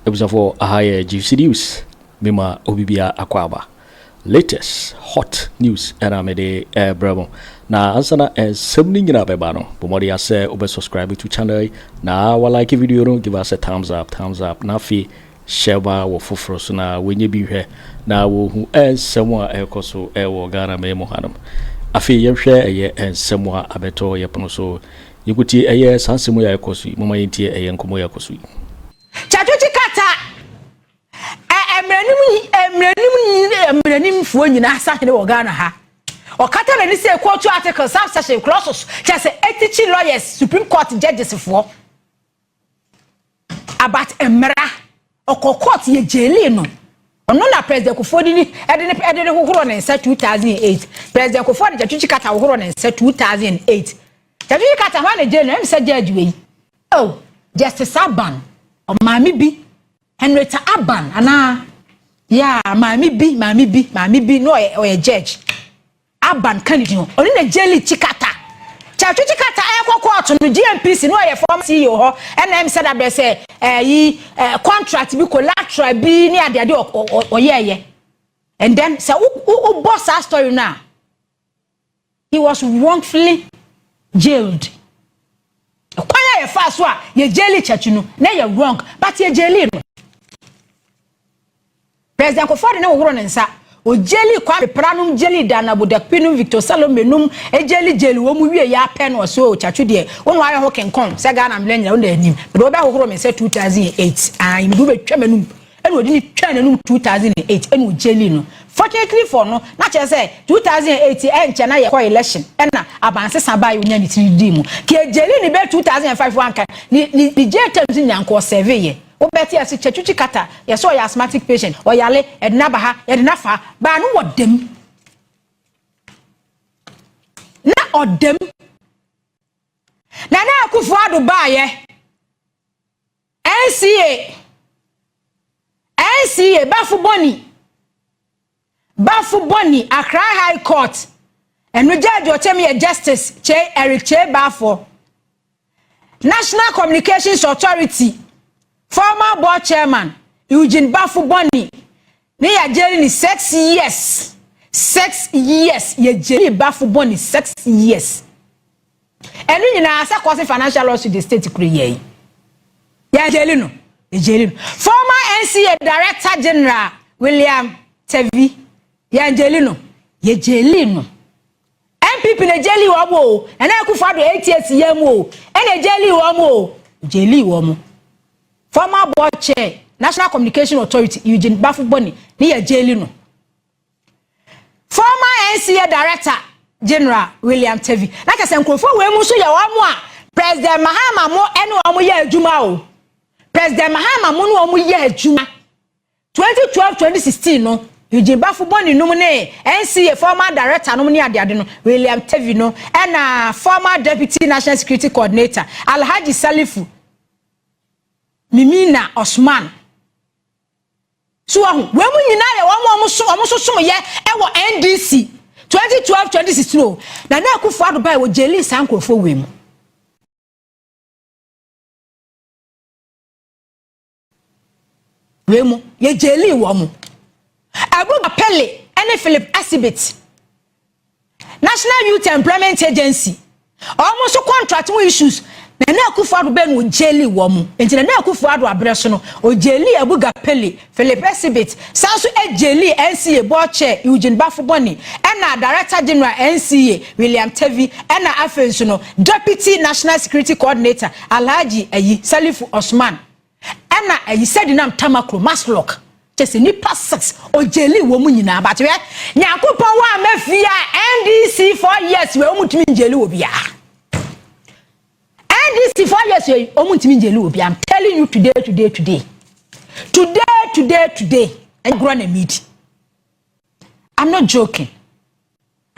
Abusuafoɔ, aha yɛ GC News, mema obibia akɔ aba. Latest hot news ɛna mede ɛbrɛ mo. Na ansa na nsɛm no nyinaa bɛba no, bɔ mmɔden asɛ wobɛ subscribe to channel yi na wa like video no, give us a thumbs up, thumbs up, na afei hyɛ ma wɔ foforɔ so na wɔnyɛ bi hwɛ na wɔhu nsɛm a ɛrekɔ so ɛwɔ Ghana man mu hanom. Afei yɛhwɛ ɛyɛ nsɛm a abɛtɔ yɛ pono so. Yɛnkotie ɛyɛ saa nsɛm yi a ɛkɔ so yi. Momma yɛntie ɛyɛ nkɔmmɔ yi a ɛkɔ so yi. Kyatwekye kata ɛ mmerɛnim mmerɛnim mmerɛnimfoɔ nyinaa sahene wɔ Ghana ha. Ɔkata n'ani sɛ court article subsection clauses kyɛ sɛ ɛtikyi lawyers, Supreme Court judges foɔ about mmara. Ɔkɔ court yɛ jaili no. Ɔno na President Kufuor de ni ɛde ne ɛde ne hohoro ne nsa 2008. President Kufuor de Tsatsu Tsikata hohoro ne nsa 2008. Tsatsu Tsikata hɔ na jail no ɛm sɛ judge wei. Oh, Justice Aban, ɔmaame bi, Henrietta Aban anaa yeah, maame bi no ɔyɛ judge. Aban ka ne din ɔno na jaili Tsikata. Tsatsu Tsikata ɛkɔ court no, GNPC no ɔyɛ former CEO hɔ ɛna ɛm sɛ dabɛ sɛ ɛyi ɛ contract bi, collateral bi ne adeade ɔyɛɛyɛ, and then sɛ wo bɔ saa story no a, he was wrongfully jailed. Kwan a yɛfa so a yɛ jaili Tsatsu no na yɛ wrong, but yɛ jaili no. President Kufuor de ne wɔworo ne nsa ojaili Kwame Peprah nom, jaili Dan Abodakpi nom, Victor Selormey nom, ejaili jaili wɔn mu wie yɛ apɛ no ɔso Tsatsu deɛ wɔn ayɛ ho kenkɔn sɛ Ghana mmerɛ nyina wɔn na anim mɛ wɔbɛ ahohoro mi nsa 2008 ayi mi de wɔbɛtwa m'anum ɛna ɔde ne twa n'anum 2008 ɛna ojaili no. Fortunately for no, na kyerɛ sɛ 2008 ɛnkyɛ na yɛ kɔ election ɛna abansesa baa yɛ onya ne tiri di mu kì ejaili ne bɛ 2005 wanka ne jail terms nyanko ɔserve yɛ. Wobɛte ase, Tsatsu Tsikata yɛsɛ ɔyɛ asthmatic patient, ɔyale, yɛde n'aba ha, yɛde n'afa baa no wɔ dɛm na ɔdɛm. Nana Akufo Addo baayɛ, NCA Baffoe-Bonnie, Accra High Court, ɛno judge ɔkyɛm yɛ Justice Che Eric Kyei Baffour. National Communications Authority former board chairman Eugene Baffoe-Bonnie ne yɛ jail ni 6 years, 6 years. Yɛ jail Baffoe-Bonnie 6 years. Ɛno nyinaa sɛ causing financial loss to the state kuro yɛ yi, yɛ jail no, yɛ jail no. Former NCA Director General William Tevie, yɛ jail no, yɛ jail no. NPP na jail wɔn o, Nana Akufo Addo 8 years yɛ mu o, ɛna jail wɔn o, jail wɔn. Former board chair, National Communication Authority, Eugene Baffoe-Bonnie ne yɛ jail no. Former NCA Director General William Tevie. Na kyerɛ sɛ nkurɔfoɔ wei mu nso yɛ wɔn a President Mahama mo ne wɔn yɛ adwuma o. President Mahama mo ne wɔn yɛ adwuma 2012, 2016 no. Eugene Baffoe-Bonnie nom ne NCA former director nom ne adeade no, William Tevie no, ɛna former deputy national security coordinator Alhaji Salifu Mimina Osman so. Wɔn wɔn mu nyinaa yɛ wɔn a wɔn so wɔn so som yɛ ɛwɔ NDC 2012, 2016 o. Na Akufo Addo baa wɔ jaili saa nkurɔfoɔ wɔ mu. Wei mu yɛ jaili wɔn mu Abuga Pele ɛne Philip Assibit, National Youth Employment Agency, wɔn nso contract mu issues, Nana Akufo Addo bɛn no ojaili wɔn mu. Nti Nana Akufo Addo abrɛ so no, ojaili Abuga Pele, Philip Assibit, san so ejaili NCA board chair Eugene Baffoe-Bonnie, ɛna Director General NCA William Tevie, ɛna afei nso no deputy national security coordinator Alhaji ayi Salifu Osman, ɛna ayi Sedinam Tamakloe, MASLOC. Kyɛ sɛ nipa six ojaili wɔn mu nyinaa. But hwɛ, Nyankopɔn wɔ ama fie a NDC 4 years wɔ wɔn tumi njaili wɔ biara. NDC 4 years wɔ wɔn ntumi njaili wɔ biara. I'm telling you today, today, today, today, today, today, ɛgorɔ na mi di. I'm not joking,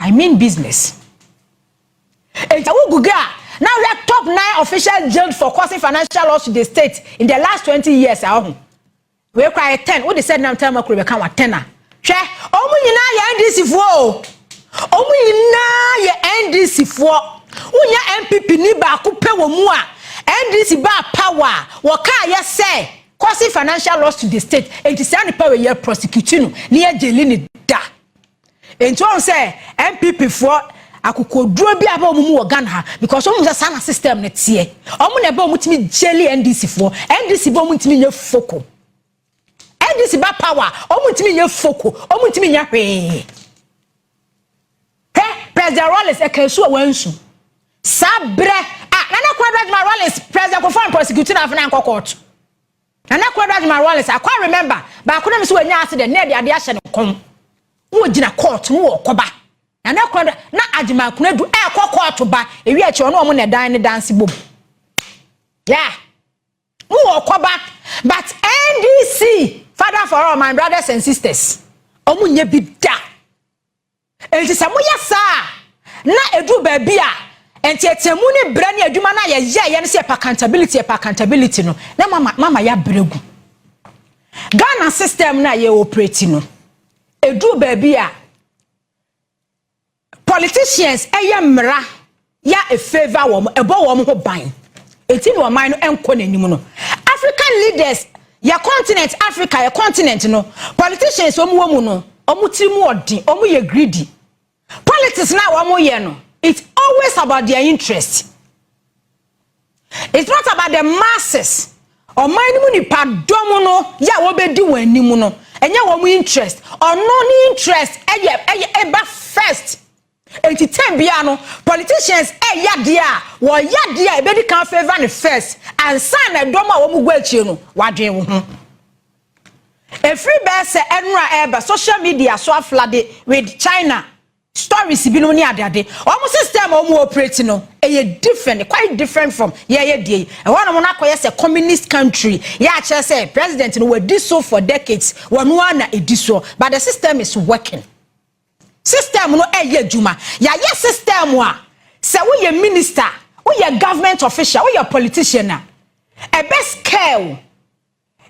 I mean business. Ètò àwọn Google a now we are top nine officials jailed for causing financial loss to the state in the last 20 years. Ahun wei kora yɛ 10 wode sɛ nam tɛn makuro bɛka wa 10 a, hwɛ, ɔmo nyinaa yɛ NDC foɔ o, ɔmo nyinaa yɛ NDC foɔ. Wonya NPP ni baako pɛ wɔ mu a NDC ba power a wɔkaa yɛ sɛ Causing financial loss to the state. Nti saa nipa wei, yɛ prosecute no ne yɛ jail ne da. Nti wɔn sɛ NPP foɔ, akokoduro bi aba wɔn mu wɔ Ghana ha, because wɔn sɛ saa na system ne teɛ. Wɔn na ɛbɛ wɔn tumi jail NDC foɔ. NDC bɛ, wɔn ntumi nyɛ foko. NDC ba power, wɔn ntumi nyɛ foko, wɔn ntumi nyɛ hwee. Hwɛ, President Rawlings ɛka esu a wɔnsu saa berɛ a Nana Konadu Agyeman Rawlings, President Kufuor prosecute na afei na nkɔ court. Nana Konadu Agyeman Rawlings akɔ, remember baako na mi sɛ wɔnya accident na ɛde adeɛ ahyɛ ne kɔn, wɔn gyina court no, wɔ kɔba Nana Konadu na Agyeman Konadu ɛɛkɔ court ba ewi akyi, ɔno wɔn na ɛdan ne dansi bom yeah wɔ kɔba. But NDC, father for all my brothers and sisters, ɔmo nyɛ bi da. Nti sɛ moyɛ saa na edu baabi a ntiatiamu ne brɛ ne adwuma no a yɛyɛ yɛ no sɛ yɛpɛ accountability, yɛpɛ accountability no, na mama yɛabrɛ gu. Ghana system no a yɛ operate no, edu baabi a politicians ɛyɛ mmara ya efavour wɔn, ɛbɔ wɔn ho ban, eti na ɔman no ɛnkɔ n'anim no. African leaders, yɛ continent Africa, yɛ continent no, politicians wɔn wɔ mu no, wɔn tiri mu ɔden, wɔn yɛ greedy. Politics na wɔn yɛ no, it's always about their interest, it's not about the masses. Ɔman no mu nipa dɔm no yɛ a wɔbɛdi wɔn anim no, ɛnyɛ wɔn interest. Ɔno ne interest ɛyɛ ɛba first. Nti time bia no, politicians ɛyɛ adeɛ a wɔyɛ adeɛ a ebedi kan favour ne first ansa na ɛdɔm a wɔn gu akyire no wadwen wɔn ho. Efiri bɛɛ sɛ ɛnura ɛɛba social media so aflood with China stories binom ne adeade. Wɔn system a wɔn operate no ɛyɛ different, quite different from yɛyɛ deɛ yi. Ɛhɔ nom no akɔyɛ sɛ communist country yɛ akyerɛ sɛ president no wadi so for decades, wɔn ara na edi so, but the system is working. System no ɛyɛ adwuma. Yɛayɛ system a sɛ woyɛ minister, woyɛ government official, woyɛ politician a, ɛbɛ scale,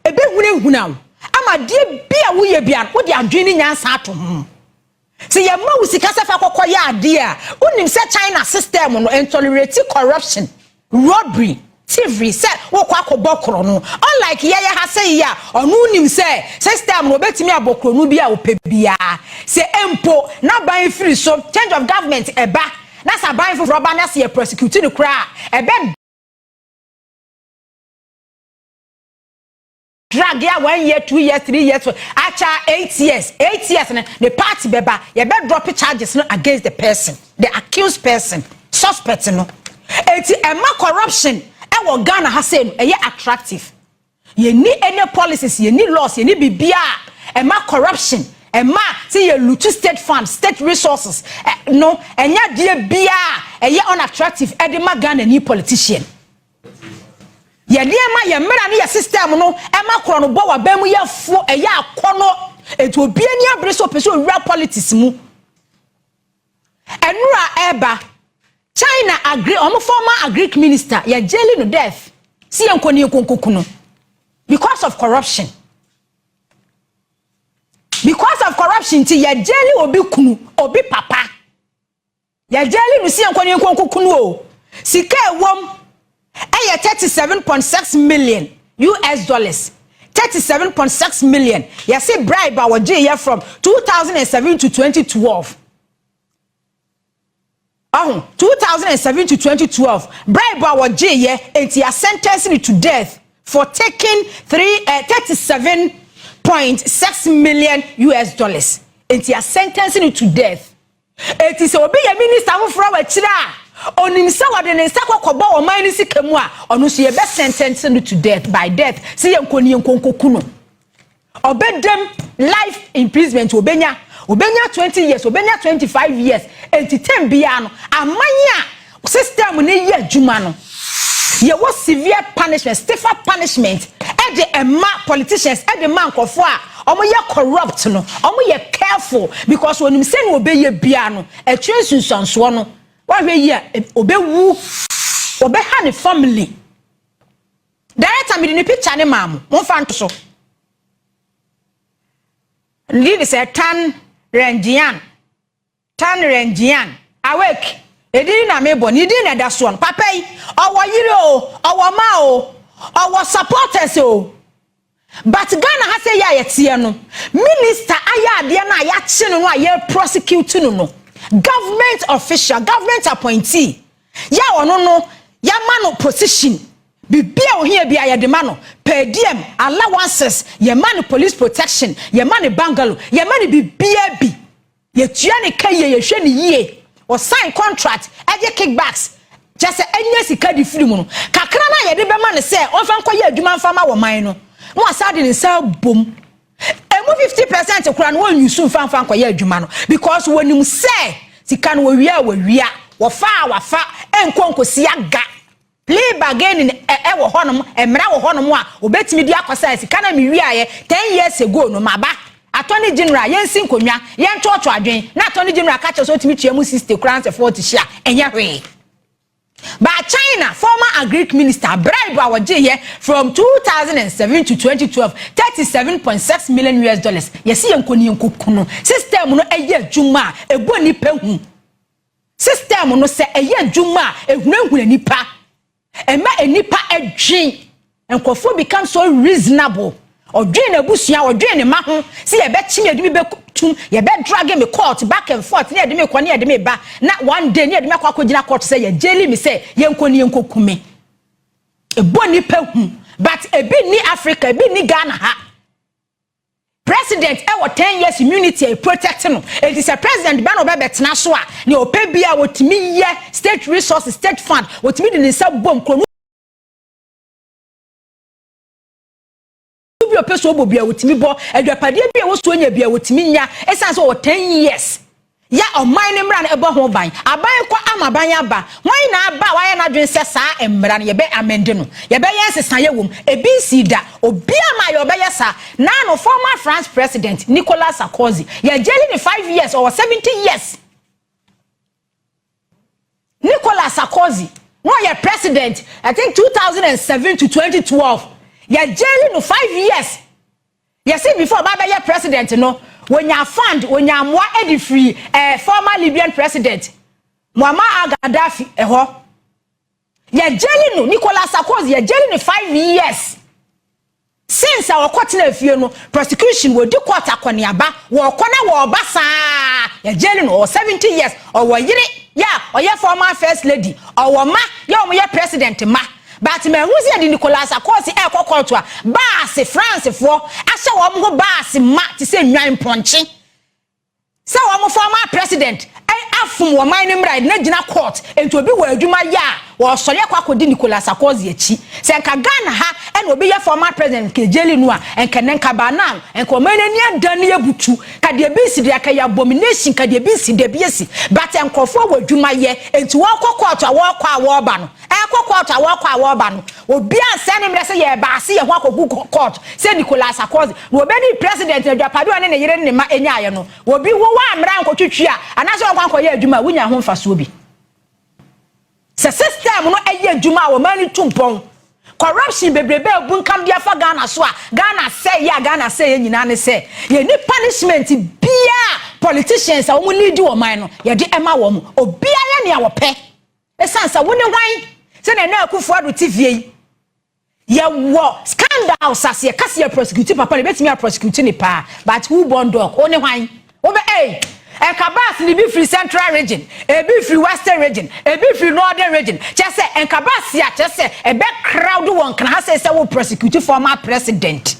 ɛbɛhunahuna wo ama adeɛ bi a woyɛ bia, wode adwene ne nyansa ato ho. Sɛ yɛma wo sika sɛ fa kɔkɔ yɛ adeɛ a, wonim sɛ China system no intolerate corruption, robbery, thievery, sɛ wokɔ akɔbɔ korɔ no, unlike yɛyɛ ha sɛ yi a, ɔno nim sɛ system no obɛtumi abɔ korɔ no bi a wopɛ biara. Sɛ mpo n'aban firi so, change of government ɛba na sɛ aban foforɔ ba na sɛ yɛ prosecute no koraa, ɛbɛ drag ya one year, 2 years, 3 years, acha 8 years. 8 years no, the party bɛba, yɛbɛ drop charges no against the person, the accused person, suspect no. Eti ɛma corruption ɛwɔ Ghana ha sɛ no ɛyɛ attractive. Yɛni any policies, yɛni laws, yɛni biribiara ɛma corruption, ɛma sɛ yɛ loot state funds, state resources ɛ no, ɛnyɛ adeɛ biara ɛyɛ unattractive ɛde ma Ghana ni politician. Yɛ nneɛma, yɛ mmerɛ ne yɛ system no ɛma korɔ no bɔ w'abɛn mu yɛ fo, ɛyɛ akɔnɔ. Etu obi ani abere sɛ ɔpɛ sɛ owura politics mu. Ɛnura ɛɛba China agri, ɔmo former agric minister, yɛ jail no death si yɛn nkɔ ne nkonkoku no because of corruption. Because of corruption ti yɛ jail obi kunu, obi papa, yɛ jail no si yɛn nkɔ ne nkonkoku no o. Sika ɛwɔm ɛyɛ US$37.6 million, 37.6 million. Yɛsi bribe a wɔgye yɛ from 2007 to 2012. Ɔho 2007 to 2012, bribe a wɔgye yɛ, eti a sentence to death for taking three US$37.6 million. Eti a sentence to death. Eti sɛ obi yɛ minister foforɔ wɔ akyire a onim sɛ wɔde ne nsa kɔkɔbɔ ɔman no sika mu a, ɔno nso yɛbɛ sentence no to death by death sɛ yɛn nkɔ ne yɛn nkonkoku no. Ɔbɛdɛm life imprisonment, obenya 20 years, obenya 25 years. Eti term biara no, aman a system ne yɛ adwuma no, yɛwɔ severe punishment, stiffer punishment ɛde ɛma politicians, ɛde ma nkurɔfoɔ a wɔn yɛ corrupt no. Wɔn yɛ careful because wɔnim sɛ na ɔbɛyɛ biara no, ɛtwe nsunsuansoɔ no, wahwɛ yi a, ɔbɛwu, ɔbɛha ne family. Director, mi de ne picture ne maa mo, mo nfa nto so. Ne de sɛ Tan Renjian, Tan Renjian awake edin na mebɔ ne din na ɛda soɔ no. Papa yi, ɔwɔ yere o, ɔwɔ ma o, ɔwɔ supporters o. But Ghana ha sɛ yɛ a yɛteɛ no, minister ayɛ adeɛ no a yɛakye no no a yɛ prosecute no, government official, government appointee, yɛ a ɔno no yɛama no position, biribi a ohia bi a yɛde ma no, per diem, allowances, yɛma no police protection, yɛma no bungalow, yɛma no biribiara bi, yɛtua ne ka yie, yɛhwɛ ne yie, ɔsign contract, ɛgye kickbacks, kyɛ sɛ ɛnyɛ sika di firi mu no kakra no a yɛde bɛma no sɛ ɔmfa nkɔyɛ adwuma mfa ma wɔ man no, na wasa de ne nsa bom emu 50% kora no, wɔn nyusu mfa mfa nkɔyɛ adwuma no, because wɔnim sɛ sika no wɔwia a wɔwia, wɔfa a wafa, ɛnkɔ nkosi aga. Plea bargaining ɛwɔ hɔnom, mmara wɔ hɔnom a obetumi di akɔsa sika na mi wiayɛ 10 years ago no maba Attorney General, yɛnsi nkonnwa, yɛntoɔto adwen na Attorney General ka kyerɛ sɛ otumi tua mu 60 koraa nsɛ 40 hyia, ɛnyɛ hwee. But China former agric minister, bribe a wɔgye yɛ from 2007 to 2012, US$37.6 million. Yɛsi yɛn nkɔ ne yɛn koko system no ɛyɛ adwuma a ɛbɔ nipa hu. System no sɛ ɛyɛ adwuma a ehunahuna nipa, ɛma nipa ɛdwen, nkurɔfoɔ become so reasonable. Ɔdwen n'abusua, ɔdwen ne ma ho si yɛbɛkyi mi, yɛde mi bɛtum, yɛbɛ drag mi court back and forth, ne yɛde mi kɔ, ne yɛde mi ba, na one day ne yɛde mi akɔ akɔgyina court sɛ yɛ jail mi sɛ yɛnkɔ ne yɛnkɔ kume. Ɛbɔ nipa hu, but ebi ni Africa, ebi ni Ghana ha. President ɛwɔ 10 years immunity a protect no, eti sɛ president bɛn na ɔbɛbɛtena so a, nea ɔpɛ bi a wɔtumi yɛ, state resources, state fund, wɔtumi de ne nsa bɔ nkuro bi ɔpɛ so ɔbɔ bi a wɔtumi bɔ, adwapadeɛ bi a ɛwɔ so nya bi a wɔtumi nya, ɛsan sɛ ɔwɔ 10 years ya ɔman ne mmara no ɛbɔ ho ban. Aban kɔ ama aban aba, wɔn na aba a wɔayɛ n'adwene sɛ saa mmara no yɛbɛ amend no, yɛbɛyɛ nsesaeɛ wɔ mu. Ebi nsi da obi ama yɛ ɔbɛyɛ saa. Naano former France President Nicolas Sarkozy, yɛ jail ne 5 years, ɔwɔ 70 years. Nicolas Sarkozy na ɔyɛ president, I think 2007 to 2012, yɛ jail no 5 years. Yɛsi before ɔba bɛyɛ president no, wonya fund, wonya mmoa ɛde firi former Libyan President Muammar al-Gaddafi ɛhɔ. Yɛ jail no, Nicolas Sarkozy, yɛ jail no 5 years. Since a wɔkɔ tena fie no, prosecution, wɔdi court akɔneaba, wɔkɔ na wɔɔba saa, yɛ jail no. Ɔwɔ 70 years, ɔwɔ yere yɛ a ɔyɛ former first lady, ɔwɔ ma yɛ ɔmo yɛ president ma, but mɛ ehu sɛ yɛde Nicolas Sarkozy ɛɛkɔ court a, baase Francefoɔ ahyɛ wɔn ho baase ma te sɛ nwan mpɔnkye sɛ wɔn former president afom wɔn man no mmra na gyina court. Nti obi wɔ adwuma yɛ a wɔsɔre akɔ akɔdi Nicolas Sarkozy akyi sɛ nka Ghana ha ɛna obi yɛ former president nke jail no a, nka ne nka ba na nka ɔman n'ani adan ne ebutu ka deɛ bi si deɛ ka yɛ abomination, ka deɛ bi si deɛ bi esi. But nkurɔfoɔ wɔ adwuma yɛ, nti wɔkɔ court a wɔkɔ a wɔreba no, ɛkɔ court a wɔkɔ a wɔreba no, obi ansɛn ne mmerɛ sɛ yɛ baase yɛ ho akɔgu court sɛ Nicolas Sarkozy na obɛdi president na adwapade ɔne ne yere ne ne ma enyaayɛ no, obi wo wa mmerɛ nkɔtwitwi a anaasɛ wɔnkɔ akɔyɛ adwuma a wonya ho mfasoɔ bi. Sɛ system no ɛyɛ adwuma a, wɔn ani tu mpɔn. Corruption bebrebe ebu nkam de afa Ghana so a Ghana sɛ yɛ a Ghana sɛ yɛ nyinaa ne sɛ yɛ ni punishment bia. Politicians a wɔn lead wɔn man no, yɛde ɛma wɔn, obiara yɛ nea wɔpɛ, esan sɛ wɔn ne hwan sɛ na ɛna Akufo Addo ti fie yi, yɛwɔ scandals ase, yɛ kasi yɛ prosecute papa na ebetumi a prosecute ne paa, but who born dog? Wo ne hwan wobɛ ɛy nka bus ni bi firi Central Region, ebi firi Western Region, ebi firi Northern Region, kyɛ sɛ nka bus a kyɛ sɛ ɛbɛ crowd wɔ Nkran ha sɛ wo prosecute former president.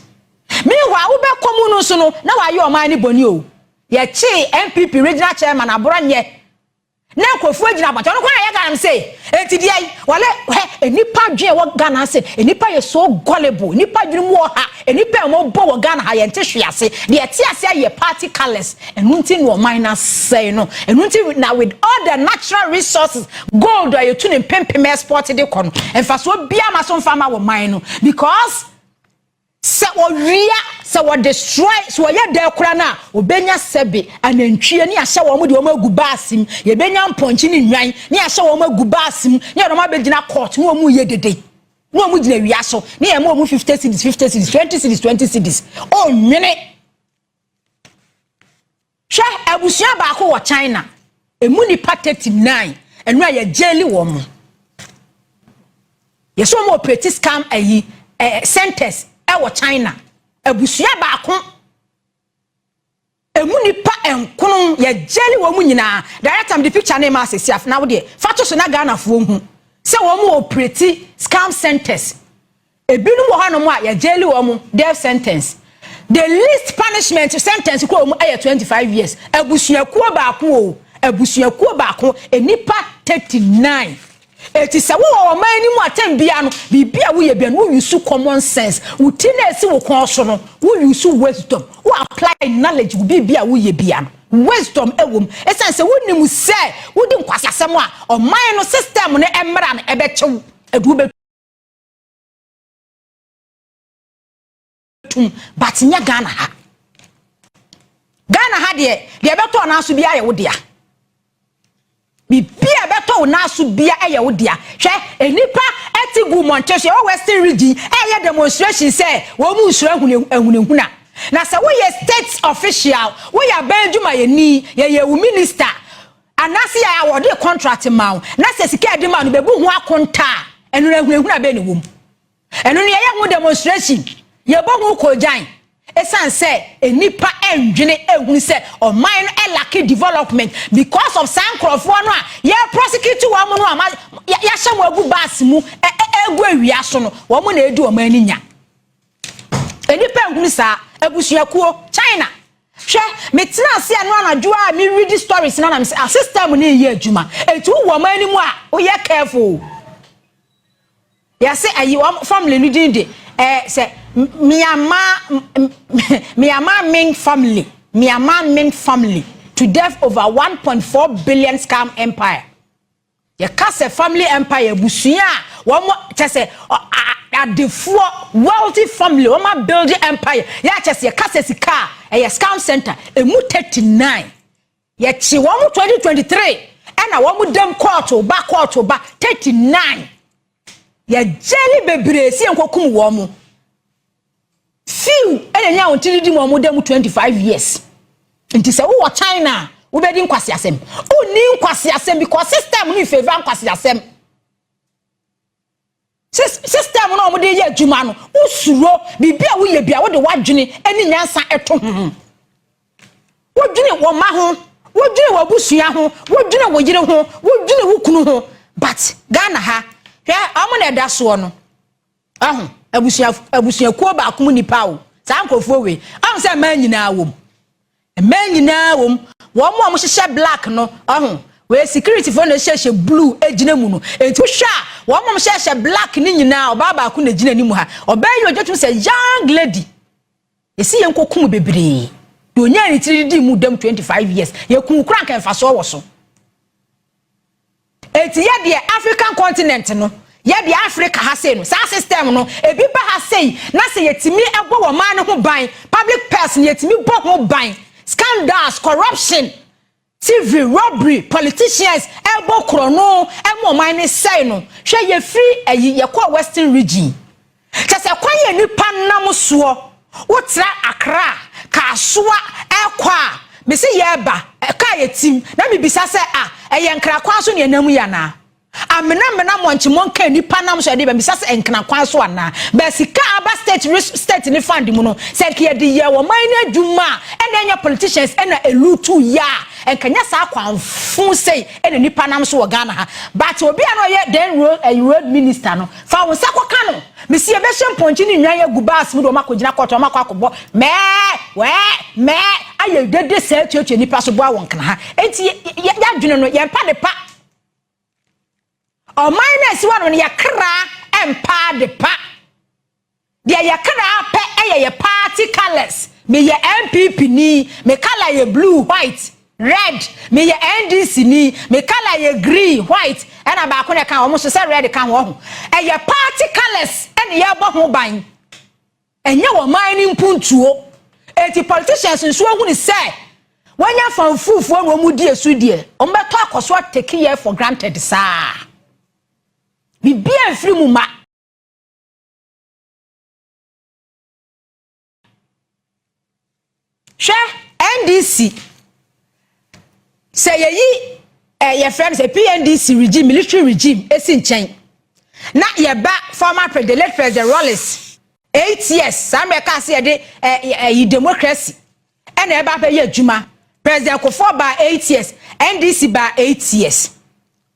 Meanwhile, wobɛkɔ mu no nso no na wayɛ ɔman ne bɔni o. Yɛkyee NPP regional chairman Aborɔ na nkurɔfoɔ gyina abɔnten, ɔno kwan a yɛ Ghana sɛ eti deɛ yi wɔlɛ hɛ. Nipa dwen wɔ Ghana ase, nipa yɛ so gullible, nipa dwen mu wɔ ha, nipa a wɔbɔ wɔ Ghana ha, yɛn te hwe ase deɛ ɛte ase ayɛ party colours. Ɛnu nti na ɔman na sɛɛ no, ɛnu nti na with all the natural resources, gold a yɛtu ne mpempem export de kɔ no, mfasoɔ biara ma so nfa ma wɔ man no, because sɛ wɔwia, sɛ wɔdestroy, sɛ wɔyɛ dɛ kora no a, wɔbɛnya sɛbe anantwie ne ahyɛ wɔn de wɔn agu baasi mu, yɛbɛnya mpɔnkye ne nnwan ne ahyɛ wɔn agu baasi mu, ne yɛde wɔn abɛgyina court ne wɔn yɛ dede ne wɔn gyina wia so ne yɛn mo wɔn 50 cedis, 50 cedis, 20 cedis, 20 cedis. Ɔnwene hwɛ, abusua baako wɔ China, emu nipa 39, ɛnu a yɛ jail wɔn mo, yɛsɛ wɔn operate scam ayi centers ɛwɔ China. Abusua baako emu nipa nkono yɛgyeli wɔn mu nyinaa. Director, mi de picture ne ma asesi af na wo deɛ fa to so na Ghanafoɔ hu sɛ wɔn mu operate scam centers. Ebinom wɔ hɔnom a yɛgyeli wɔn mu death sentence. The least punishment sentence kɔ wɔn yɛ 25 years. Abusuakuo baako o, abusuakuo baako, nipa 39. Eti sɛ wowɔ ɔman anim atɛn bia no, biribi a woyɛ bia no, wo use common sense. Wo ti na esi wo kɔn so no, wo use wisdom, wo apply knowledge. Wo biribi a woyɛ bia no, wisdom ɛwɔ mu, ɛsiane sɛ wonim sɛ wodi nkwasiasɛm a, ɔman no system no mmra no ɛbɛkyew ɛde wobɛtum. But nyɛ Ghana ha. Ghana ha deɛ, deɛ ɛbɛtɔ ɔnan bi ayɛ wo dea. Biribi a ɛbɛtɔ wo nan so bia ɛyɛ wo dea. Hwɛ, nipa ɛte gu mmɔnten so, ɛwɔ Western Region, ɛyɛ demonstration sɛ wɔn mu nsoro ahunahuna. Na sɛ woyɛ state official, woyɛ aban adwumayɛni, yɛyɛ wo minister anaasɛ yɛ a wɔde contract ma wo, na sɛ sika yɛde ma no bɛbu ho akonta a, ɛno no ahunahuna bɛɛ ne wɔm. Ɛno no yɛyɛ ho demonstration, yɛbɔ ho kɔgyan, ɛsiane sɛ nipa ɛndwene ehunu sɛ ɔman no ɛ lack development because of saa nkurɔfoɔ no a yɛ prosecute wɔn no a yɛahyɛ wɔn agu baasi mu ɛ ɛ egu awia so no, wɔn na edi wɔn ani nya. Nipa nhunu saa. Abusuakuo China, hwɛ, metena ase ano anadwo a me read stories na nam sɛ a system ne yɛ adwuma. Etu wɔ ɔman anim a, woyɛ careful. Yɛsɛ ayi wɔn family no din de sɛ Myanmar Ming family, Myanmar Ming family to death over 1.4 billion scam empire. Yɛka sɛ family empire, abusua a wɔn kyɛ sɛ adefoɔ, wealthy family, wɔn a build empire. Yɛ akyɛ sɛ yɛka sɛ sika a ɛyɛ scam center emu 39, yɛkyi wɔn 2023, ɛna wɔn dam court ba, court ba 39. Yɛgyeli bebree si yɛn kɔkum wɔn mo. Few ɛna nya wɔn tiri di mu, wɔn dam 25 years. Nti sɛ wowɔ China a, wobɛdi nkwasi asɛm, wonni nkwasi asɛm because system no favour nkwasi asɛm. System no a wɔde yɛ adwuma no, wosuro biribi a woyɛ bia, wode w'adwene ne nyansa ɛto ho. Wodwene wɔn mma ho, wodwene wɔ abusua ho, wodwene wo yere ho, wodwene wo kunu ho. But Ghana ha, hwɛ, ɔmo na ɛda soɔ no ɔho abusua, abusuakuo baako mu nipa o. Saa nkurɔfoɔ wei ɔho sɛ mmaa nyinaa wɔ mu, mmaa nyinaa wɔ mu. Wɔn a wɔhyehyɛ black no, ɔho wei security foɔ na ɛhyehyɛ blue gyina mu no. Eti wohwɛ a, wɔn a wɔhyehyɛ black ne nyinaa, ɔbaa baako na gyina anim ha. Ɔbaa yi ɔgye tum sɛ young lady. Esi yɛn kɔkum bebree deɛ, onyaa ne tiri di mu dam 25 years. Yɛkum kura nka mfasoɔ wɔ so. Eti yɛ deɛ, African continent no, yɛ deɛ, Africa ha sei no, saa system no ebi ba ha sei na sɛ yɛtumi ɛbɔ wɔn man no ho ban, public purse no yɛtumi bɔ ho ban, scandals, corruption, thievery, robbery, politicians ɛbɔ korɔno ɛmo ɔman ne sɛe no. Hwɛ, yɛfiri ɛyi yɛkɔ Western Region, kyɛ sɛ kwan yɛ nipa nam soɔ, wotra Accra, Kasoa ɛkɔ a, mesi yɛreba kaa yɛ tim na mibisa sɛ a ɛyɛ nkrakwan so ne ɛnam yi anaa amenamena mɔnkyemɔnka nipa nam so ɛde bɛ. Bisa sɛ nkrakwan so anaa bɛ sika aba state ne fund mu no, sɛ nka yɛde yɛ wɔn man no adwuma a, ɛna ɛnyɛ politicians ɛna e loot yɛ a, nka nyɛ saa kwanfo sei ɛna nipa nam so wɔ Ghana ha. But obi a na ɔyɛ then road minister no, fa wɔn nsa kɔka no, mesi yɛbɛhyɛ mpɔnkye ne nnwan agu baasi mu de wɔn akɔgyina kɔtɔ, wɔn akɔ akɔbɔ mɛɛ wɛɛ mɛɛ ayɛ dede sɛ tuatua nipa so boa wɔn kana ha. Eti yɛ yɛadwene no, yɛn pa de pa ɔman no esi hɔ no, yɛkra mpa de pa deɛ, yɛkra pɛ ɛyɛ yɛ party colours. Meyɛ NPP ni, me colour yɛ blue, white, red. Meyɛ NDC ni, me colour yɛ green, white, ɛna baako na ɛka wɔn so sɛ red ka ho. Ɔho ɛyɛ party colours ɛna yɛbɔ ho ban, ɛnyɛ wɔn man ne mpuntuo. Eti politicians nso ehunu sɛ wɔnya fanfuufoɔ na wɔn di esu deɛ, wɔn bɛtɔ akɔ so a take yɛ for granted saa, biribiara mfiri mu ma. Hwɛ, NDC, sɛ yɛyi yɛfrɛ no sɛ PNDC regime, military regime esi nkyɛn na yɛba former president, late President Rawlings. 8 years saa mmerɛ kaa sɛ yɛde ɛyi democracy ɛna ɛba abɛyɛ adwuma. President Kufuor baa 8 years, NDC baa 8 years.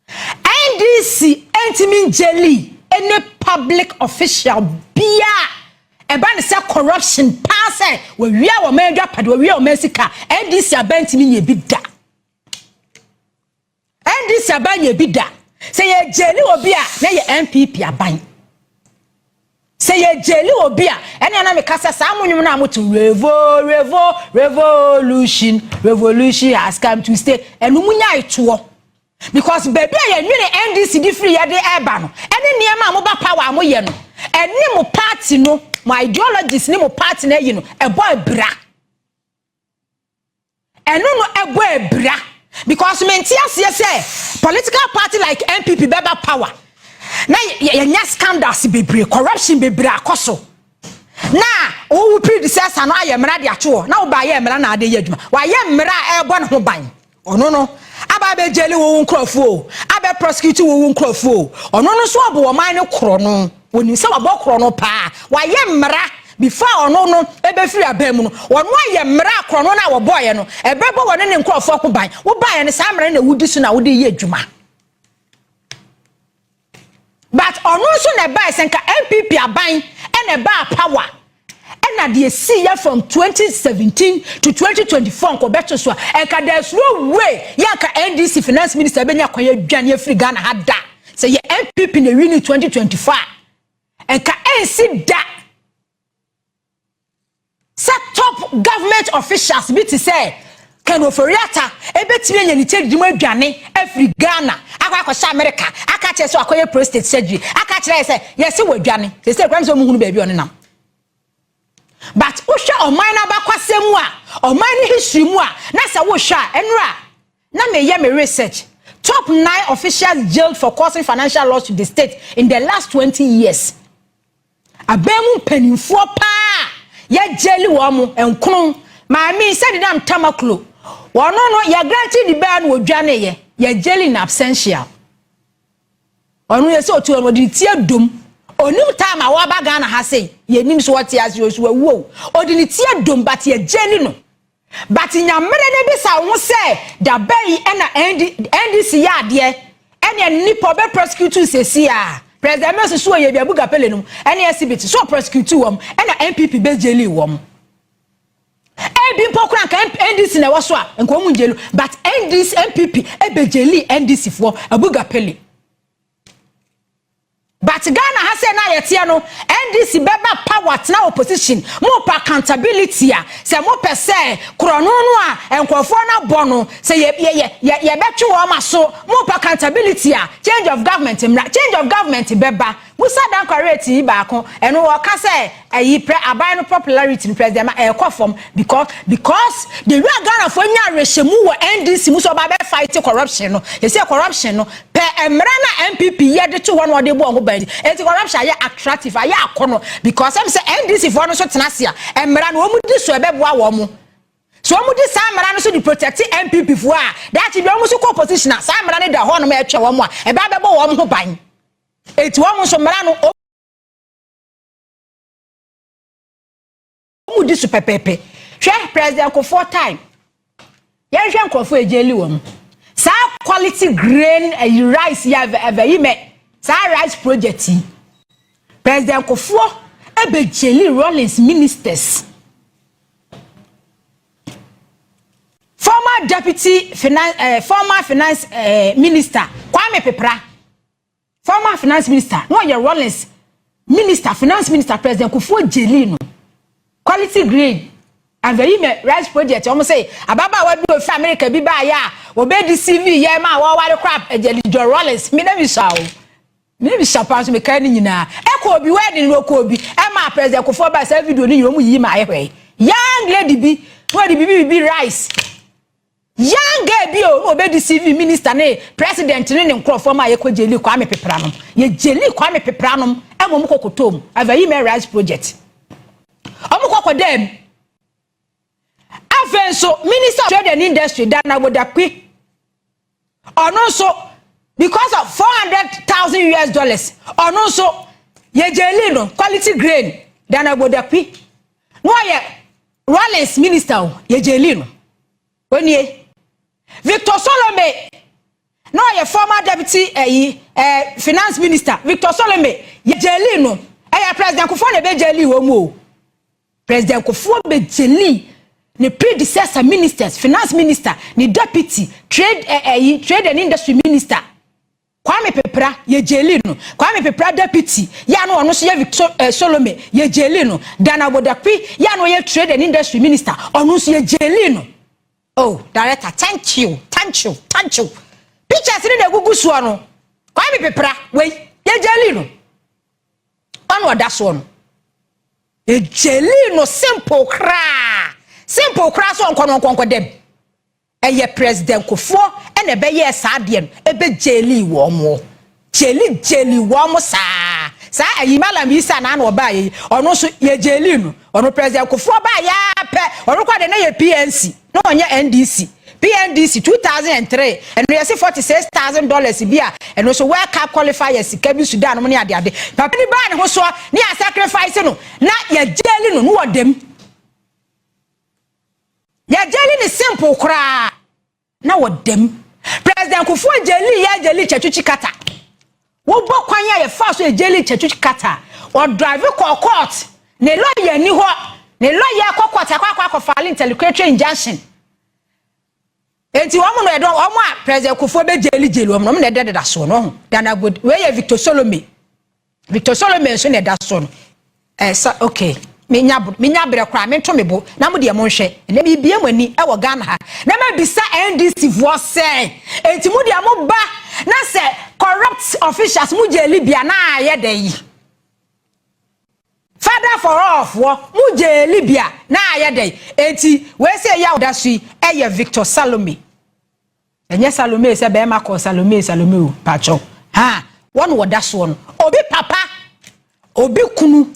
NDC ntumi njail any public official bia ɛba ne sɛ corruption paa, sɛ wɔwia wɔn adwapade, wɔwia wɔn sika. NDC aba ntumi nyɛ bi da. NDC aba nyɛ bi da. Sɛ yɛ jail obi a, na yɛ NPP aban. Sɛ yɛ jail obi a, ɛne anam kasa saa mo nwom no a moto revo revo revolution, revolution has come to stay, ɛno mu nya etoɔ, because baabi a yɛnwene NDC de firi yɛde ɛreba no, ɛne nneɛma a moba power a moyɛ no, ɛne mo party no, mo ideologies ne mo party no ayi no ɛbɔ abira. Ɛno no ɛbɔ abira, because mente aseɛ sɛ political party like NPP bɛba power na yɛnya scandals bebree, corruption bebree akɔ so, na wowu predecessor no ayɛ mmara de ato hɔ, na woba ayɛ mmara na ade yɛ adwuma, wayɛ mmara a ɛrebɔ ne ho ban. Ɔno no aba abɛjail wo nkurɔfoɔ o, abɛ prosecute wo nkurɔfoɔ o. Ɔno no nso ɔbɔ ɔman no korɔ no, onim sɛ wabɔ korɔ no paa. Wayɛ mmara before ɔno no ebɛfiri aban mu no, ɔno ayɛ mmara akorɔ no na wɔbɔɔyɛ no ɛbɛbɔ wɔne ne nkurɔfoɔ ho ban. Wobaeɛ no, saa mmara no na wodi so na wode yɛ adwuma, but ɔno nso na ɛbaeɛ sɛ nka NPP aban ɛna ɛbaa power, ɛna deɛ si yɛ from 2017 to 2024 nkɔ bɛto so a, ɛnka there is no way yɛnka NDC finance minister bɛnya kwan adwane afiri Ghana ha da. Sɛ yɛ NPP na win 2024 a, ɛnka ɛnsi da sɛ top government officials bi te sɛ Ken Ofori-Atta ebetumi anya ne kyɛ didi mu adwane afiri Ghana akɔ akɔhyɛ America, aka kyerɛ sɛ akɔyɛ prostate surgery, aka kyerɛ sɛ yɛsɛ wɔ adwane sɛ sɛ ekura sɛ ɔmo hunu baabi ɔne nam. But wohwɛ ɔman no abakwasɛm mu a, ɔman no history mu a, na sɛ wohwɛ a, ɛnora na meyɛ me research, top nine officials jailed for causing financial loss to the state in the last 20 years. Abɛn mu mpanimfoɔ paa yɛjail wɔn mo nkono. Maame Sedina Tamakloe, wɔn no yɛ grant di bɛɛ no, wɔdwane yɛ yɛjail in absentia. Ɔno yɛ sɛ otu ɔno ɔde ne ti adom, onim time a wɔaba Ghana ha sei, yɛnim so wɔte ase osu awu o, ɔde ne ti adom, but yɛjail no. But nyamere ne bisa ho sɛ dabɛn ɛna NDC yɛ adeɛ ɛna nipa ɔbɛ prosecute sesi a President Mills so yɛ bi Abuga Pele no ɛne exhibit so prosecute wɔm, ɛna NPP bɛ jail wɔm. Ebi mpo kora nka NDC na ɛwɔ so a, nka wɔn njail, but NDC, NPP ɛbɛ jail NDC foɔ Abuga Pele. But Ghana ha sɛ na yɛteɛ no, NDC bɛba power, tena opposition, mo pa accountability a, sɛ mo pɛ sɛ korɔno no a nkurɔfoɔ no abɔ no sɛ yɛ yɛ yɛ yɛbɛtwe wɔn aso, mo pa accountability a, change of government mmra. Change of government bɛba, Musa Dankwa rate yi baako, ɛno wɔka sɛ ɛyi prɛ aban no popularity no, president ma ɛkɔ fam because the way Ghanafoɔ nya awerɛhyɛmu wɔ NDC mu sɛ ɔba bɛ fight corruption no, yɛsɛ corruption no pɛ mmerɛ na NPP yɛ de to hɔ na ɔde bɔ ɔho ban, eti corruption ayɛ attractive, ayɛ akɔnɔ, because ɛm sɛ NDC foɔ no nso tena ase a, mmerɛ no wɔn di so ɛbɛboa wɔn mo so wɔn di saa mmara no so de protect NPP foɔ a, daakye bi wɔn nso kɔ opposition a, saa mmara no da hɔ nom ɛtwɛ wɔn a ɛbɛ abɛbɔ wɔn ho ban. Eti wɔn nso mmara no wɔn di so pɛpɛɛpɛ. Hwɛ President Kufuor time, yɛnhwɛ nkurɔfoɔ egyail wɔn saa quality grain ɛyi rice yɛ ɛbɛ yi mɛ saa rice project yi. President Kufuor ɛbɛ jail Rawlings ministers, former deputy finance, former finance minister Kwame Pepra, former finance minister na ɔyɛ Rawlings minister, finance minister. President Kufuor jail no quality grain aveyime rice project. Wɔn sɛ ababaawa bi ofi America bi baayɛ a wɔbɛdi cv yɛ ma a wɔware kora Jelly John Rawlings. Mi na mi sa o, mi na mi sa paa so mi kaa ne nyinaa ɛkɔ obi wedding no, ɔkɔ obi ɛma President Kufuor ba saa video ne nyinaa wɔn yiyi ma ayɛ hwɛ. Young lady bi na ɔde bibi bibi rice, young girl bi o, na ɔbɛdi cv minister ne president ne ne nkurɔfoɔ ma yɛkɔ jail Kwame Pepra nom. Yɛ jail Kwame Pepra nom ɛma ɔmo kɔ kotom Aveyime rice project, ɔmo kɔ kɔ dɛm. Afei nso Minister of Trade and Industry Dan Abodakpi, ɔno nso because of US$400,000, ɔno nso yɛ jail no quality grain. Dan Abodakpi na ɔyɛ Rawlings minister o, yɛ jaili no. Onie Victor Solome, na ɔyɛ former deputy ɛyi finance minister. Victor Solome, yɛ jaili no. Ɛyɛ President Kufuor na ebe jaili wɔn mu o. President Kufuor bɛ jaili ne predecessor ministers, finance minister, ne deputy, trade ɛyi trade and industry minister. Kwame Pepra, yɛ jaili no. Kwame Pepra deputy yɛ ano, ɔno nso yɛ Victor Solome, yɛ jaili no. Dan Abodakpi yɛ ano, yɛ trade and industry minister, ɔno nso yɛ jaili no. Oh, director, thank you, thank you, thank you. Pictures ni na egugu soɔ no. Kwame Pepra wei, yɛ jaili no. Ɔno ɔda soɔ no, yɛ jaili no simple koraa, simple koraa. So ɔnkɔ no, ɔnkɔ dɛm. Ɛyɛ President Kufuor ɛna ɛbɛyɛ saa adeɛ no, ɛbɛ jaili wɔn mo, jaili jaili wɔn mo saa saa. Ɛyi Malam Isa na ano ɔbaa yi, ɔno nso yɛ jaili no. Ɔno President Kufuor baa yɛ apɛ, ɔno kɔ de ne yɛ PNC na ɔnyɛ NDC, PNDC 2003. Ɛno yɛsi $46,000 bi a ɛno nso World Cup qualifier sika bi, Sudan mo ne adeade. Papa ni baa ne ho soɔ ne yɛ sacrifice no na yɛ jaili no no wɔ dɛm. Yɛ jaili ne simple koraa na wɔ dɛm. President Kufuor jaili, yɛ jaili Tsatsu Tsikata. Wobɔ kwan a yɛfa so yɛ jaili Tsatsu Tsikata, ɔdrive kɔ court, ne lawyer ni hɔ, ne lawyer kɔ court akɔ file interlocutory injunction. Eti wɔn no ɛdɔn wɔn a President Kufuor bɛ jaili jaili wɔn no, wɔn na ɛda deda soɔ no ho. Dana wei yɛ Victor Solome. Victor Solome nso na ɛda soɔ no. Ɛsa okay, menya menya brɛ koraa, mento me bo na mo deɛ monhwɛ. Ɛnɛ biribie mo ani ɛwɔ Ghana ha na mabisa NDC foɔ sɛ, enti mo deɛ mo ba na sɛ corrupt officials mo jaili bia na ayɛ dɛ yi, Father for all foɔ mo jaili bia na ayɛ dɛ? Enti wei sɛ ɛyɛ ɔda so yi, ɛyɛ Victor Salome. Ɛnyɛ Salome sɛ bɛrima kɔ Salome Salome o, patwɔ ha. Wɔn wɔda soɔ no, obi papa, obi kunu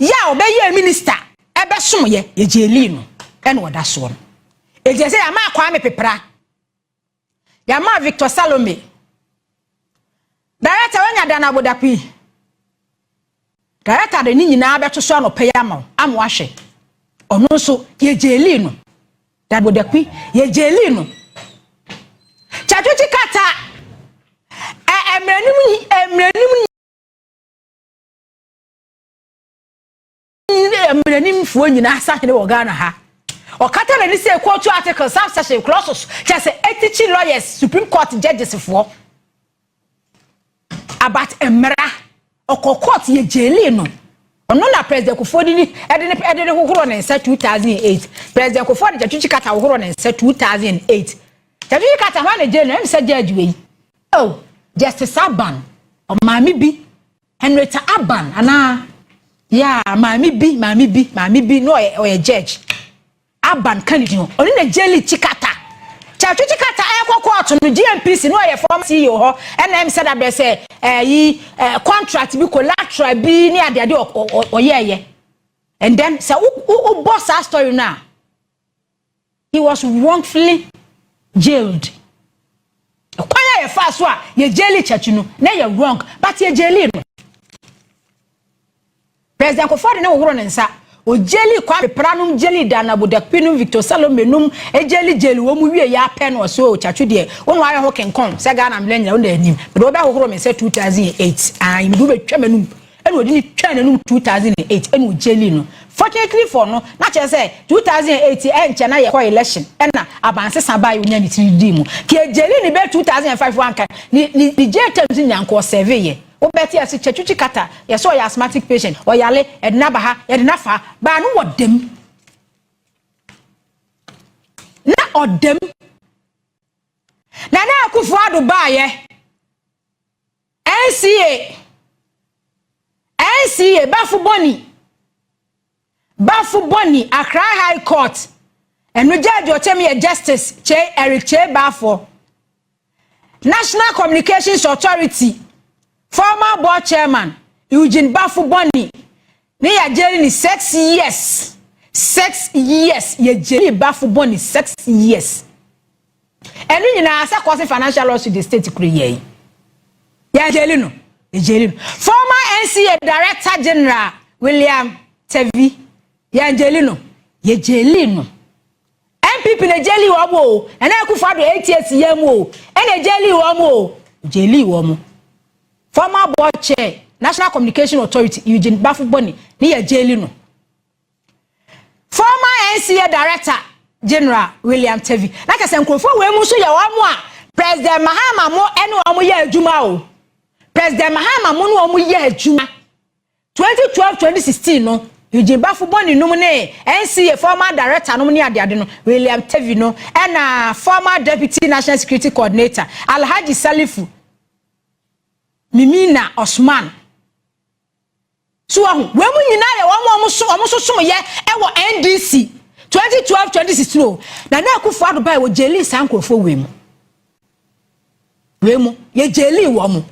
yɛ a ɔbɛyɛ minister ɛbɛsom yɛ, yɛ jaili no, ɛna ɔda soɔ no. Eti ɛsɛ yàmá Kwame Pepra, yàmá Victor Salome. Director wanya Dan Abodakpi. Director de ne nyinaa bɛto so anɔpɛ yi ama ama wahwɛ. Ɔno nso yɛ jaili no. Dan Abodakpi, yɛ jaili no. Tsatsu Tsikata, ɛ mmerɛnim mmerɛnim mmeranimfoɔ nyinaa sahene wɔ Ghana ha, ɔkata n'ani sɛ court article, subsection, clauses, kyerɛ sɛ ɛtikyi lawyers, Supreme Court judges foɔ about mmara. Ɔkɔ court, yɛ jaili no. Ɔno na President Kufuor de ni ɛde ne hohoro ne nsa 2008. President Kufuor de Tsatsu Tsikata hohoro ne nsa 2008. Tsatsu Tsikata hɔ na jaili no. Ɛmu sɛ judge wei, oh, Justice Aban, ɔmaame bi, Henrietta Aban anaa ya, maame bi, maame bi, maame bi na ɔyɛ judge Aban Kennedy no, ɔno na jaili Tsikata. Tsatsu Tsikata ɛkɔ court no, GNPC na ɔyɛ former CEO hɔ, ɛna ɛm sɛ dabɛ sɛ ɛyi contract bi, collateral bi ne adeade ɔyɛɛyɛ. And then sɛ wobɔ saa story no a, he was wrongfully jailed. Kwan a yɛfa so a yɛ jaili Tsatsu no na yɛ wrong, but yɛ jaili no. President Kufuor de ne wɔworo ne nsa, ojaili Kwame Pepra nom, jaili Dan Abodakpi nom, Victor Salome nom, ejaili jaili wɔn mu wie yɛ apɛ no, ɔso Tsatsu deɛ wɔn ayɛ ho kenkɔn sɛ Ghana mmerɛ nyina wɔn na anim mɛ wɔbɛ ahohoro mi sɛ 2008 ayi mi de wɔbɛtwa m'anum. Ɛna ɔde ne twa n'anum 2008, ɛna ojaili no. Fortunately for no, na kyerɛ sɛ 2008 ɛnkyɛn na yɛ kɔ election, ɛna abansesa baa yɛ, onya ne tiri di mu kì ejaili ne bɛ 2005. Wanka ne jail terms nyanko ɔserve yɛ. Wobɛte ase, Tsatsu Tsikata yɛsɛ ɔyɛ asthmatic patient, ɔyale, yɛde n'aba ha, yɛde n'afa baa no wɔ dɛm na ɔdɛm. Nana Akufo Addo baayɛ, NCA Baffoe-Bonnie, Baffoe-Bonnie, Accra High Court, ɛno judge ɔkyɛm yɛ Justice Kyei, Eric Kyei Baffour. National Communications Authority former board chairman Eugene Baffoe-Bonnie ne yɛ jaili ni 6 years, 6 years. Yɛ jaili Baffoe-Bonnie 6 years. Ɛno nyinaa sɛ kɔsi financial loss to the state kuro yɛ yi, yɛ jaili no, yɛ jaili no. Former NCA Director General William Tevi, yɛn jail no, yɛ jail no. NPP na jail wɔn o. Nana Akufo Addo 8 years yɛn mu o, ɛna jail wɔn o, jail wɔn. Former board chair, National Communication Authority, Eugene Baffoe-Bonnie ne yɛ jail no. Former NCA Director General William Tevi, na kyerɛ sɛ nkurɔfoɔ wei mu nso yɛ wɔn a President Mahama mo ne wɔn yɛ adwuma o. President Mahama mo ne wɔn yɛ adwuma 2012, 2016 no. Eugene Baffoe-Bonnie nom ne NCA former director nom ne adeade no, William Tevi no, ɛna former deputy national security coordinator Alhaji Salifu Mimina Osman. So wɔn wɔn mu nyinaa yɛ wɔn a wɔn so wɔn nso som yɛ ɛwɔ NDC 2012, 2016 o. Na Akufo Addo baa wɔ jail saa nkurɔfoɔ wei mu yɛ jail wɔn mu.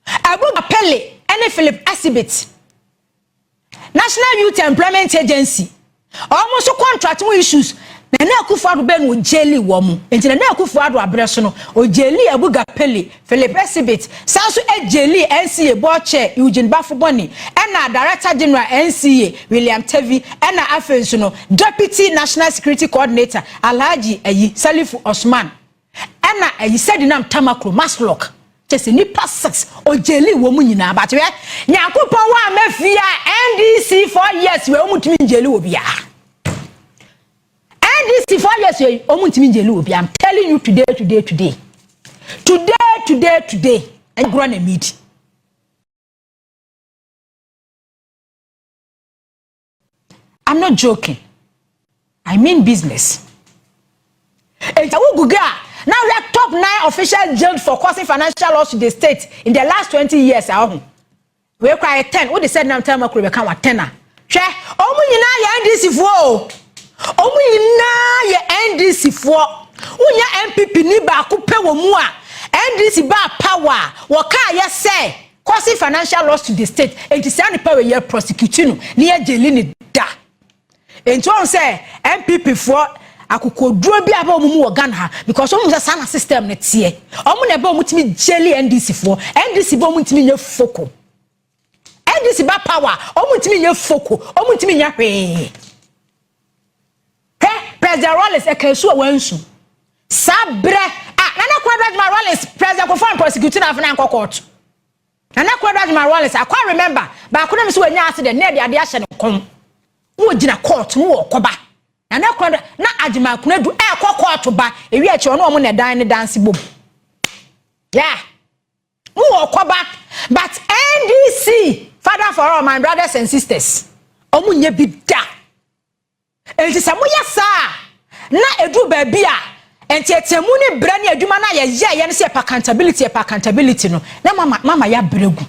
Abuga Pele ɛne Philip Asibit, National Youth Employment Agency, wɔn nso contract mu issues, Nana Akufo Addo bɛɛ no o jail wɔn mu. Nti Nana Akufo Addo abrɛ so no, o jail Abuga Pele, Philip Esibit, san so e jail NCA board chair Eugene Baffoe-Bonnie, ɛna Director General NCA William Tevi, ɛna afei nso no deputy national security coordinator Alhaji ayi Salifu Osman, ɛna ayi Sedinam Tamakloe MASLOC. Kyɛ sɛ nipa six o jail wɔn mu nyinaa. But hwɛ, Nyankopɔn wɔ ama fie a NDC 4 years wɔ, wɔn tumi n jail wɔ biara. NDC 4 years yi, wɔn ntumi n jail wɔ biara. I'm telling you today, today, today, today, today, today, ɛnyɛ agorɔ na mi di. I'm not joking. I mean business. Eti awo Google a, now we are top nine officials jailed for causing financial loss to the state in the last 20 years. Ahoho. Wei kora yɛ 10. Wo de sɛ nam tɛn ma kuro bɛka wa 10 a. Hwɛ, ɔmo nyinaa yɛ NDC foɔ o. Ɔmo nyinaa yɛ NDC foɔ. Wonya NPP ni baako pɛ wɔ mu a NDC ba power a wɔkaa yɛ sɛ causing financial loss to the state. Enti saa nipa wɔ yɛ prosecute no ne yɛ jail ne da. Nti wɔn sɛ NPP foɔ akokoduro bi aba wɔn mu wɔ Ghana ha because wɔn sɛ saa na system ne teɛ. Wɔn na ɛbɛ wɔn tumi jail NDC foɔ. NDC bɛ wɔn ntumi nye foko. NDC ba power, wɔn ntumi nye foko, wɔn ntumi nye hwee. Hwɛ, President Rawlings ɛka esu a wɔnsu saa berɛ a Nana Konadu Agyeman Rawlings, President Kufuor prosecute na afei na nkɔ court. Nana Konadu Agyeman Rawlings akɔ, remember baako na mi sɛ wɔnya accident na ɛde adeɛ ahyɛ ne kɔn, wɔn gyina court no wɔ kɔba. Nana Konadu na Agyeman Konadu ɛɛkɔ court ba ewi akyi, ɔno wɔn na ɛdan ne dansi bom yeah wɔ kɔba. But NDC, father for all my brothers and sisters, ɔmo nye bi da. Nti sɛ moyɛ saa na edu baabi a ntiatiamu ne brɛ ne adwuma no a yɛyɛ yɛ no sɛ yɛpɛ accountability, yɛpɛ accountability no, na mama yɛ abrɛ gu.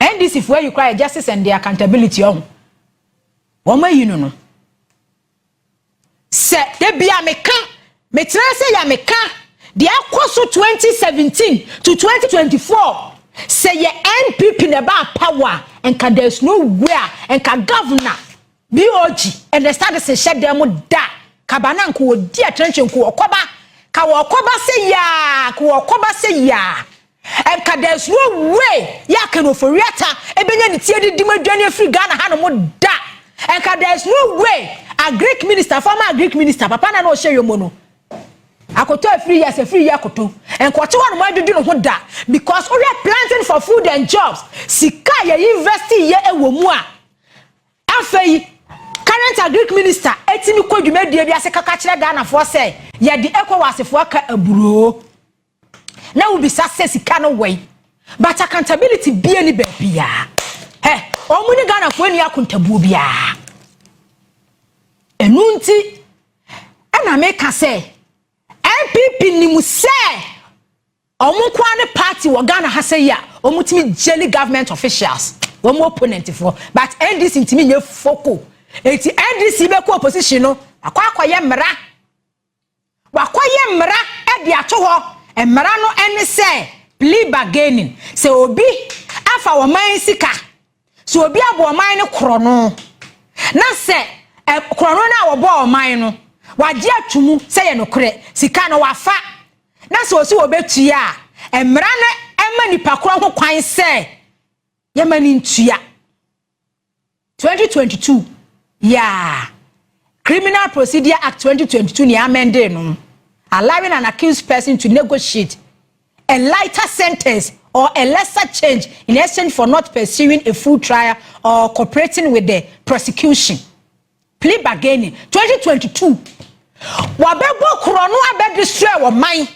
NDC foɔ ayi koraa yɛ justice and the accountability ɔho wɔn ayi no sɛ debi a meka metena sɛ yɛ meka deɛ akɔ so 2017 to 2024, sɛ yɛ NPP na ɛba power, nka there is no way a nka governor bog ɛna start sɛ hyɛ dan mu da kaba na nka wɔdi atɛnkyɛn, nka wɔkɔba ka wɔkɔba sɛ yaa, ka wɔkɔba sɛ yaa. Nka there is no way yɛ aka no Ofori-Atta ebenya ne tie didi mu aduane afiri Ghana ha no mo da. Nka there is no way agric minister, former agric minister, papa na ɔhyɛ yomo no akoto afiri yɛ sɛ afiri yɛ akoto nkɔkye hɔ nom adwidwi ne ho da, because wohwɛ Planting for Food and Jobs sika a yɛyi invest yɛ ɛwɔ mu a, afei current agric minister etimi kɔ dwumadie bi ase kaka kyerɛ Ghanafoɔ sɛ yɛde ECOWAS foɔ aka aburoo na wobisa sɛ sika no wɔ, but accountability bie ni baabiaa. Ɛ wɔn ne Ghanafoɔ ni akontabuo biara. Ɛnu nti ɛna meka sɛ NPP nim sɛ ɔmo nkoa ne party wɔ Ghana ha sɛ yi a ɔmo tumi jail government officials, wɔn opponent foɔ, but NDC ntumi nye foko. Eti NDC bɛkɔ opposition no, akɔ akɔyɛ mmara, wakɔyɛ mmara ɛde ato hɔ. Mmara no ɛne sɛ plea bargaining, sɛ obi afa ɔman sika, sɛ obi abɔ ɔman no korɔ no, na sɛ ɛ korɔ no a wɔbɔ ɔman no wagye ato mu sɛ yɛ nokorɛ, sika no wafa, na sɛ osi wɔbɛtua a, mmara no ɛma nipa korɔ ho kwan sɛ Yɛma ne ntua. 2022 yaa, Criminal Procedure Act 2022 ni amend no, allowing an accused person to negotiate a lighter sentence or a lesser charge in exchange for not pursuing a full trial or cooperating with the prosecution. Plea bargaining, 2022. Wabɛbɔ korɔ no, abɛdestroy wɔ man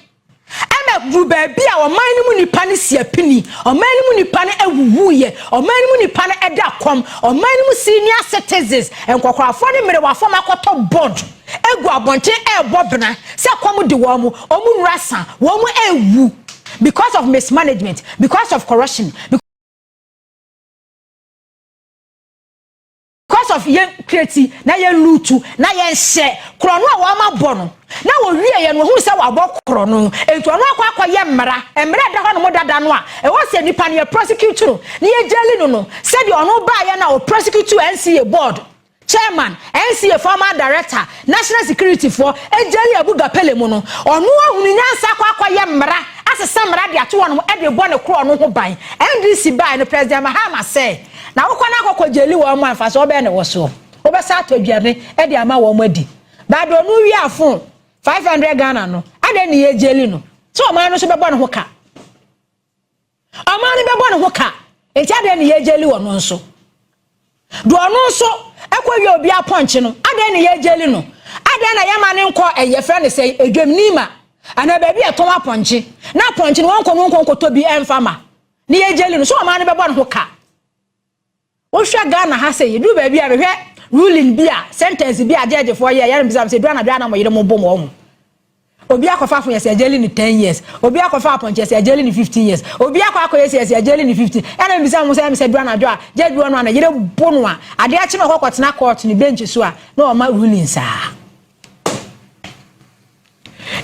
ɛna duru baabi a ɔman no mu nipa no si apini, ɔman no mu nipa no awuwuyɛ, ɔman no mu nipa no ɛda kɔm, ɔman no mu senior citizens, nkɔkorafoɔ ne mmerewafo akɔtɔ board egu abɔnten ɛɛbɔ bena sɛ kɔm de wɔn mu, wɔn nura sa, wɔn mu ɛɛwu because of mismanagement, because of corruption, because of yɛn create na yɛn loot na yɛn hyɛ korɔ no a wɔn abɔ no. Na wɔwie yɛn no, wɔn sɛ wɔabɔ korɔ no, nti ɔno akɔyɛ mmara ɛda hɔ nom dada no a ɛwɔ sɛ nipa no yɛ prosecute no na yɛ jail no, sɛdeɛ ɔno baayɛ no a ɔ prosecute NCA board chairman, NCA former director, national security foɔ, e jail Abuga Pele mu no. Ɔno ahunu nyansa akɔyɛ mmara, asesa mmara de ato wɔn de bɔ ne korɔ no ho ban. NDC baa no, President Mahama sɛ na wokɔ no akɔkɔ jail wɔn mu anfa so, ɔbɛn ne wɔ soɔ, wobɛsa atɔ aduane de ama wɔn adi baado. Ɔno wie afo 500 Ghana no adan ne yɛ jail no sɛ ɔman no nso bɛbɔ ne ho ka, ɔman no bɛbɔ ne ho ka. Nti adan ne yɛ jail wɔ no nso do, ɔno nso ɛkɔ wie obi apɔnkye no, adan ne yɛ jail no? Adan na yɛma ne nkɔ ɛyɛ fɛ ne sɛ edwam nima anaa baabi a ɛtɔn apɔnkye na apɔnkye no wɔn nkɔ no nkɔ nkɔtɔ bi ɛnfa ma ne yɛ jail no so, ɔman no bɛbɔ ne ho ka? Wohwɛ Ghana ha sɛ yɛduru baabi a mehwɛ ruling bi a, sentence bi a gyɛgyefoɔ yɛ yɛrɛ bisa sɛ duru anadwo anam yɛrɛ mo bom wɔn. Obi akɔfa afo yɛ sɛ ɛ jail ne 10 years, obi akɔfa apɔnkye sɛ ɛ jail ne 15 years, obi akɔyɛ sɛ ɛ jail ne 15. Ɛna bisa mo sɛ duru anadwo a judge bi wɔ no a na yɛrɛ bo no a, adeɛ akyi na ɔkɔ kɔtena court ne bench so a na ɔma ruling saa.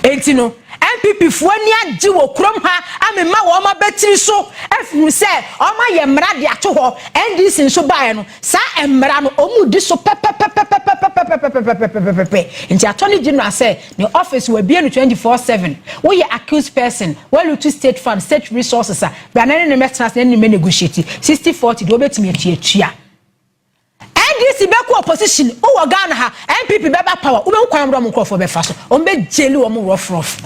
Enti no NPP foɔ ani agye wɔ kurom ha amema wɔn abɛtiri so afiri sɛ wɔn ayɛ mmara de ato hɔ. NDC nso baeɛ no, saa mmara no wɔn di so pɛpɛpɛpɛpɛpɛpɛpɛpɛpɛpɛpɛ. Nti Attorney General sɛ ne office wɔ no 24/7. Woyɛ accused person, wɔ loot state fund, state resources a, brane ne ne mɛtena ase ne ne mɛ negotiate 60-40 deɛ wɔbɛtumi atuatua. NDC bɛkɔ opposition wowɔ Ghana ha, NPP bɛba power, wobɛhu kwan wɔn nkurɔfoɔ bɛfa so, wɔn bɛ jail wɔn rough rough,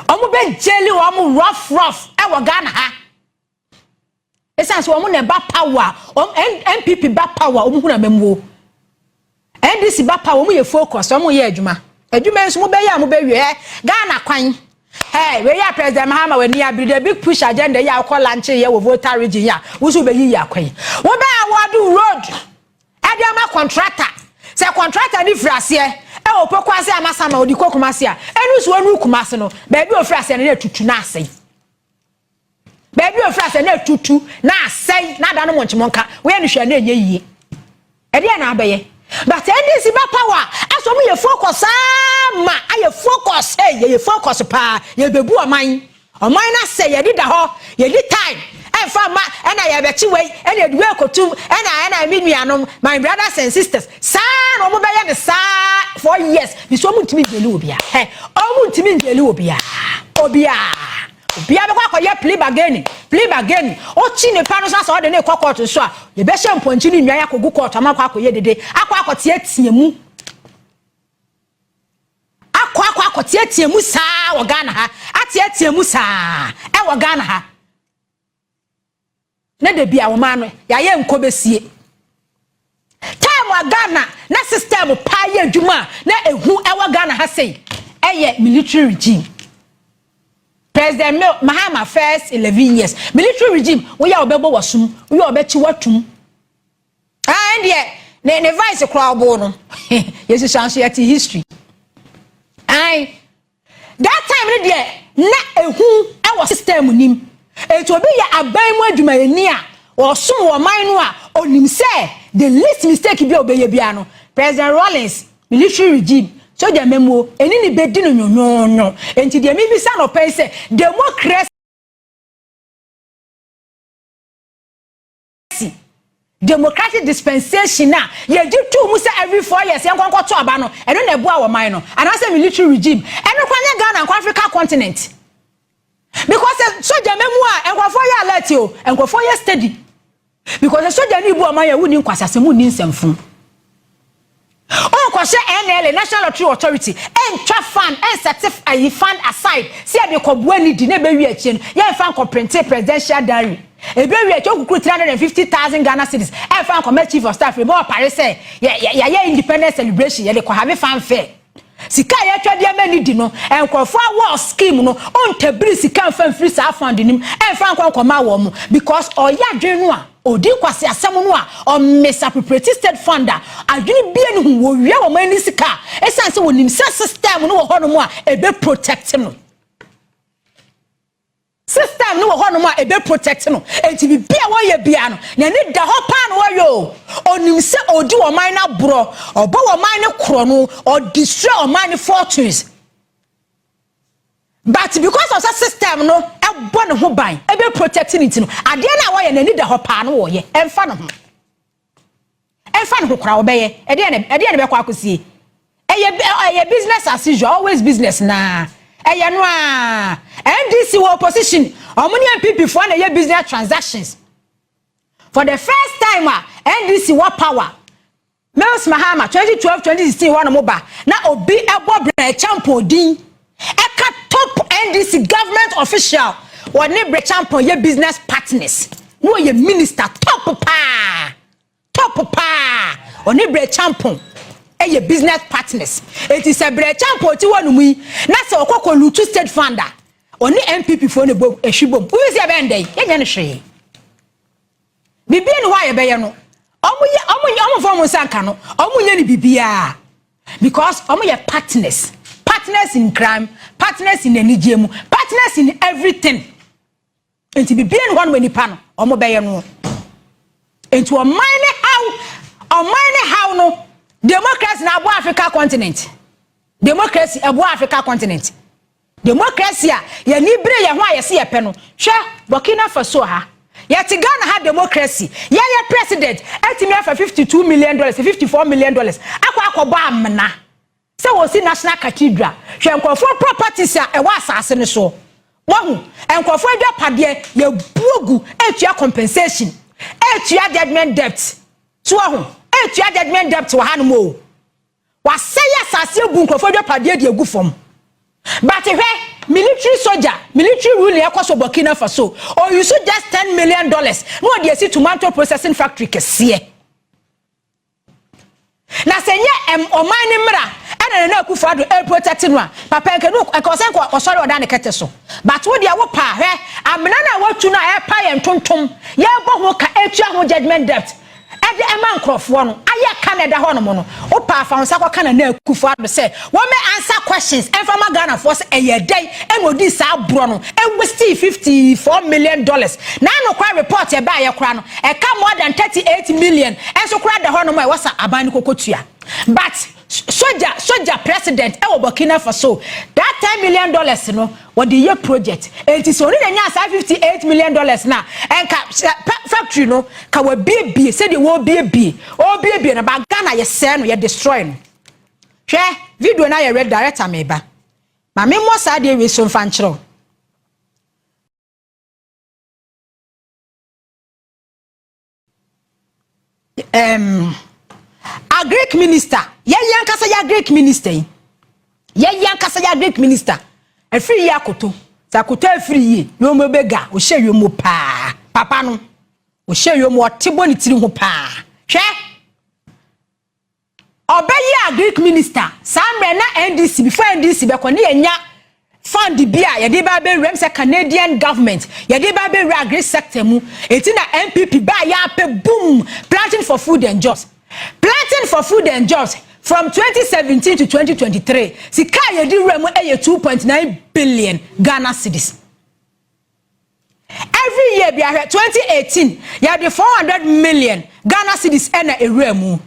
wɔn bɛ jail wɔn rough rough ɛwɔ Ghana ha. Esan so wɔn na ɛba power, wɔn NPP ba power, wɔn huna mɛmuo. NDC ba power, wɔn yɛ focus, wɔn yɛ adwuma. Adwuma nso mo bɛyɛ a mo bɛwie ɛ Ghana kwan. Hey, wei yɛ President Mahama wani abiri the Big Push agenda yi a wokɔ launch yɛ wɔ Volta Region yi a woso bɛyi yi akwan, wobɛ award road ɛde ama contractor sɛ contractor ne firi aseɛ ɛwɔ Poko ase ama sama odi kɔ Kumase a, ɛnu so onu Kumase no, baabi ofiri aseɛ no na etutu na asɛe, baabi ofiri aseɛ na etutu na asɛe na ada no mɔnkyemɔnka woyɛ no hwɛ na ɛnyɛ yie. Ɛdeɛ na abɛyɛ, but NDC ba power asɔ mo yɛ focus ama ayɛ focus ɛ yɛ focus paa, yɛbɛbu ɔman, ɔman na sɛ yɛde da hɔ, yɛdi time ɛnfa ma ɛna yɛbɛkyi wei ɛna yɛde wei kotum ɛna mi nuanom, my brothers and sisters, saa na wɔn bɛyɛ ne saa 4 years bisɛ wɔn ntumi n jail obiara ɛ, wɔn ntumi n jail obiara. Obiara bɛkɔ akɔyɛ plea bargaining, plea bargaining. Ɔkyi nipa no so asɛ ɔde ne kɔ court so a, yɛbɛhyɛ mpɔnkye ne nnwan akɔgu court ama akɔyɛ dede, akɔteatea mu, akɔteatea mu saa wɔ Ghana ha, ateatea mu saa ɛwɔ Ghana ha. Na de bi a wɔn ano yɛayɛ nkɔ bɛsie time a Ghana na system paa yɛ adwuma a na ehu ɛwɔ Ghana ha sei ɛyɛ military regime. President Mahama first 11 years military regime, woyɛ a ɔbɛbɔ wɔsum, woyɛ a ɔbɛkyi wɔtum. Ɛn deɛ ne vice koraa ɔbo no yɛsisa nso yɛte history ayi. That time no deɛ na ehu ɛwɔ system nim. Etu obi yɛ aban mu adwumayɛni a ɔsom wɔ ɔman no a, onim sɛ the least mistake bi a ɔbɛyɛ bia no, President Rawlings military regime, soja mɛmuo eni ni bɛdi no nyonyoonyo. Nti deɛ mi bisa no pɛn sɛ democracy, democratic dispensation a yɛgye tuu mu sɛ every 4 years yɛn nkɔnkɔ to aba no, ɛno na ɛboa wɔ man no anaasɛ military regime? Ɛno kora nyɛ Ghana nkɔ, Africa continent. Because sogya mɛmu a, nkurɔfoɔ yɛ alert o, nkurɔfoɔ yɛ steady, because sogya ne ibu ɔman yɛ wuni nkwasasɛm, wuni nsɛmfo. Ɔnkɔhyɛ NLA, National Lottery Authority, ɛntwa fund, ɛnset ayi fund aside si ɛde kɔboa ne di na ɛbɛwi akyire no, yɛnfa nkɔprint presidential diary. Ebi akyi okukuru 350,000 Ghana cedis, ɛnfa nkɔmɛ chief of staff ebe ɔpare sɛ yɛ yɛayɛ independence celebration, yɛde kɔ have fanfare. Sika a yɛtwa deɛ ma ni di no, nkurɔfoɔ awɔ scheme no, ɔntabiri sika nfa nfiri saa fund nim ɛnfa nkɔ nkɔma wɔn mo, because ɔyɛ adwene no a odi kwasi asɛm no a ɔmisappropriate state fund a, adwene bie no ho wɔwia wɔn ani sika a, ɛsiane sɛ wɔnim sɛ system no wɔ hɔnom a ebe protect no. System no wɔ hɔnom a ebe protect no, eti bibi a wɔyɛ bia no, n'ani da hɔ paa na wɔyɛ o. Onim sɛ odi ɔman no aborɔ, ɔbɔ ɔman no korɔ no, ɔdestroy ɔman no fortunes, but because of sɛ system no ɛbɔ ne ho ban, ebe protect ne ti no, adeɛ no a wɔyɛ, n'ani da hɔ paa no wɔyɛ, ɛnfa ne ho, ɛnfa ne ho koraa. Wɔbɛyɛ ɛdeɛ ne ɛdeɛ ne bɛkɔ akɔsie. Ɛyɛ business as usual, always business naa. Ɛyɛ no a NDC wɔ opposition, ɔmo ne NPP foɔ na ɛyɛ business transactions. For the first time a NDC wɔ power, Mills Mahama, 2012, 2016 hɔ nom ba na obi ɛbɔ Bryan Acheampong din, ɛka top NDC government official, wɔne Bryan Acheampong yɛ business partners na wɔyɛ minister top paa, top paa. Ɔne Bryan Acheampong ɛyɛ business partners, eti sɛ Bryan Acheampong ti hɔ nom yi na sɛ ɔkɔ kɔ loot state fund a, ɔne NPP foɔ ne bom ehwi bom wofi sɛ ɛbɛn dɛ yɛnyɛ no hwee. Bibi ni hɔ a yɛbɛyɛ no, ɔmo yɛ ɔmo fɔ ɔmo nsa nka no, ɔmo nyɛ no bibiara, because ɔmo yɛ partners, partners in crime, partners in anigye mu, partners in everything. Nti bibi ni hɔ nom nipa no ɔmo bɛyɛ no. Nti ɔman ne haw, ɔman ne haw no, democracy na aboa Africa continent. Democracy ɛboa Africa continent. Democracy a yɛni bere yɛn ho a yɛsi yɛpɛ no, hwɛ Burkina Faso ha, yɛte Ghana ha. Democracy, yɛyɛ president ɛtumi afa $52 million, $54 million akɔ akɔbɔ amena sɛ wɔsi National Cathedral. Hwɛ nkurɔfoɔ properties a ɛwɔ asase no so. Wɔhu nkurɔfoɔ adwapadeɛ yɛbuo gu, etua compensation, etua judgement debt so. Wɔhu etua judgement debt wɔ hanom o. Wasɛe asase egu, nkurɔfoɔ adwapadeɛ de egu fam. But hwɛ military soldier, military rule ɛkɔ so Burkina Faso, ɔuse just $10 million na ɔde esi tomato processing factory kɛseɛ. Na sɛ nyɛ ɛm ɔman ne mmra ɛna Nana Akufo Addo ɛprotect no a, papa nkɛ no nka ɔsɛ nka ɔsɔre ɔda ne kɛtɛ so. But wo deɛ, wo pa hwɛ amena no a watu no a ɛpa yɛn ntontom, yɛbɔ ho ka, etua ho judgement debt ɛde ɛma nkurɔfoɔ no ayɛ ka na ɛda hɔ nom no. Wopa afa wo nsa kɔka Nana Akufo Addo sɛ wɔmɛ answer questions ɛmfa ma Ghanafoɔ sɛ ɛyɛ dɛn ɛna odi saa aborɔ no, ɛwaste $54 million. Na ano kora report ɛbaa yɛ kora no, ɛka more than 38 million ɛnso kora da hɔ nom a ɛwɔ sa aban no koko tua. But soja president ɛwɔ Burkina Faso, that $10 million no wɔde yɛ project. Eti sɛ ɔno na nya saa $58 million na ɛnka factory no ka wɔbiebie sɛdeɛ wɔbiebie ɔbiebie no ba. Ghana yɛ sɛɛ no, yɛ destroy no. Hwɛ video na yɛ red director meba maame mmɔ saa deɛ wei so mfa nkyerɛw. Agric minister, yɛyɛ ankasa yɛ agric minister yi, yɛyɛ ankasa yɛ agric minister efiri yi akoto sɛ akoto efiri yie yomo bɛga ɔhyɛ yomo paa. Papa no ɔhyɛ yomo, ɔte bɔ ne tiri ho paa. Hwɛ, ɔbɛyɛ agric minister saa mmerɛ na NDC, before NDC bɛkɔ ne yɛnya fund bi a yɛde ba abɛwura mu sɛ Canadian government yɛde ba abɛwura agric sector mu. Eti na NPP ba yɛ apɛ boom, Planting for Food and Jobs. Planting for Food and Jobs from 2017 to 2023, sika a yɛde wura mu yɛ 2.9 billion Ghana cedis every year bi. Ahwɛ, 2018 yɛde 400 million Ghana cedis ɛna ewura mu.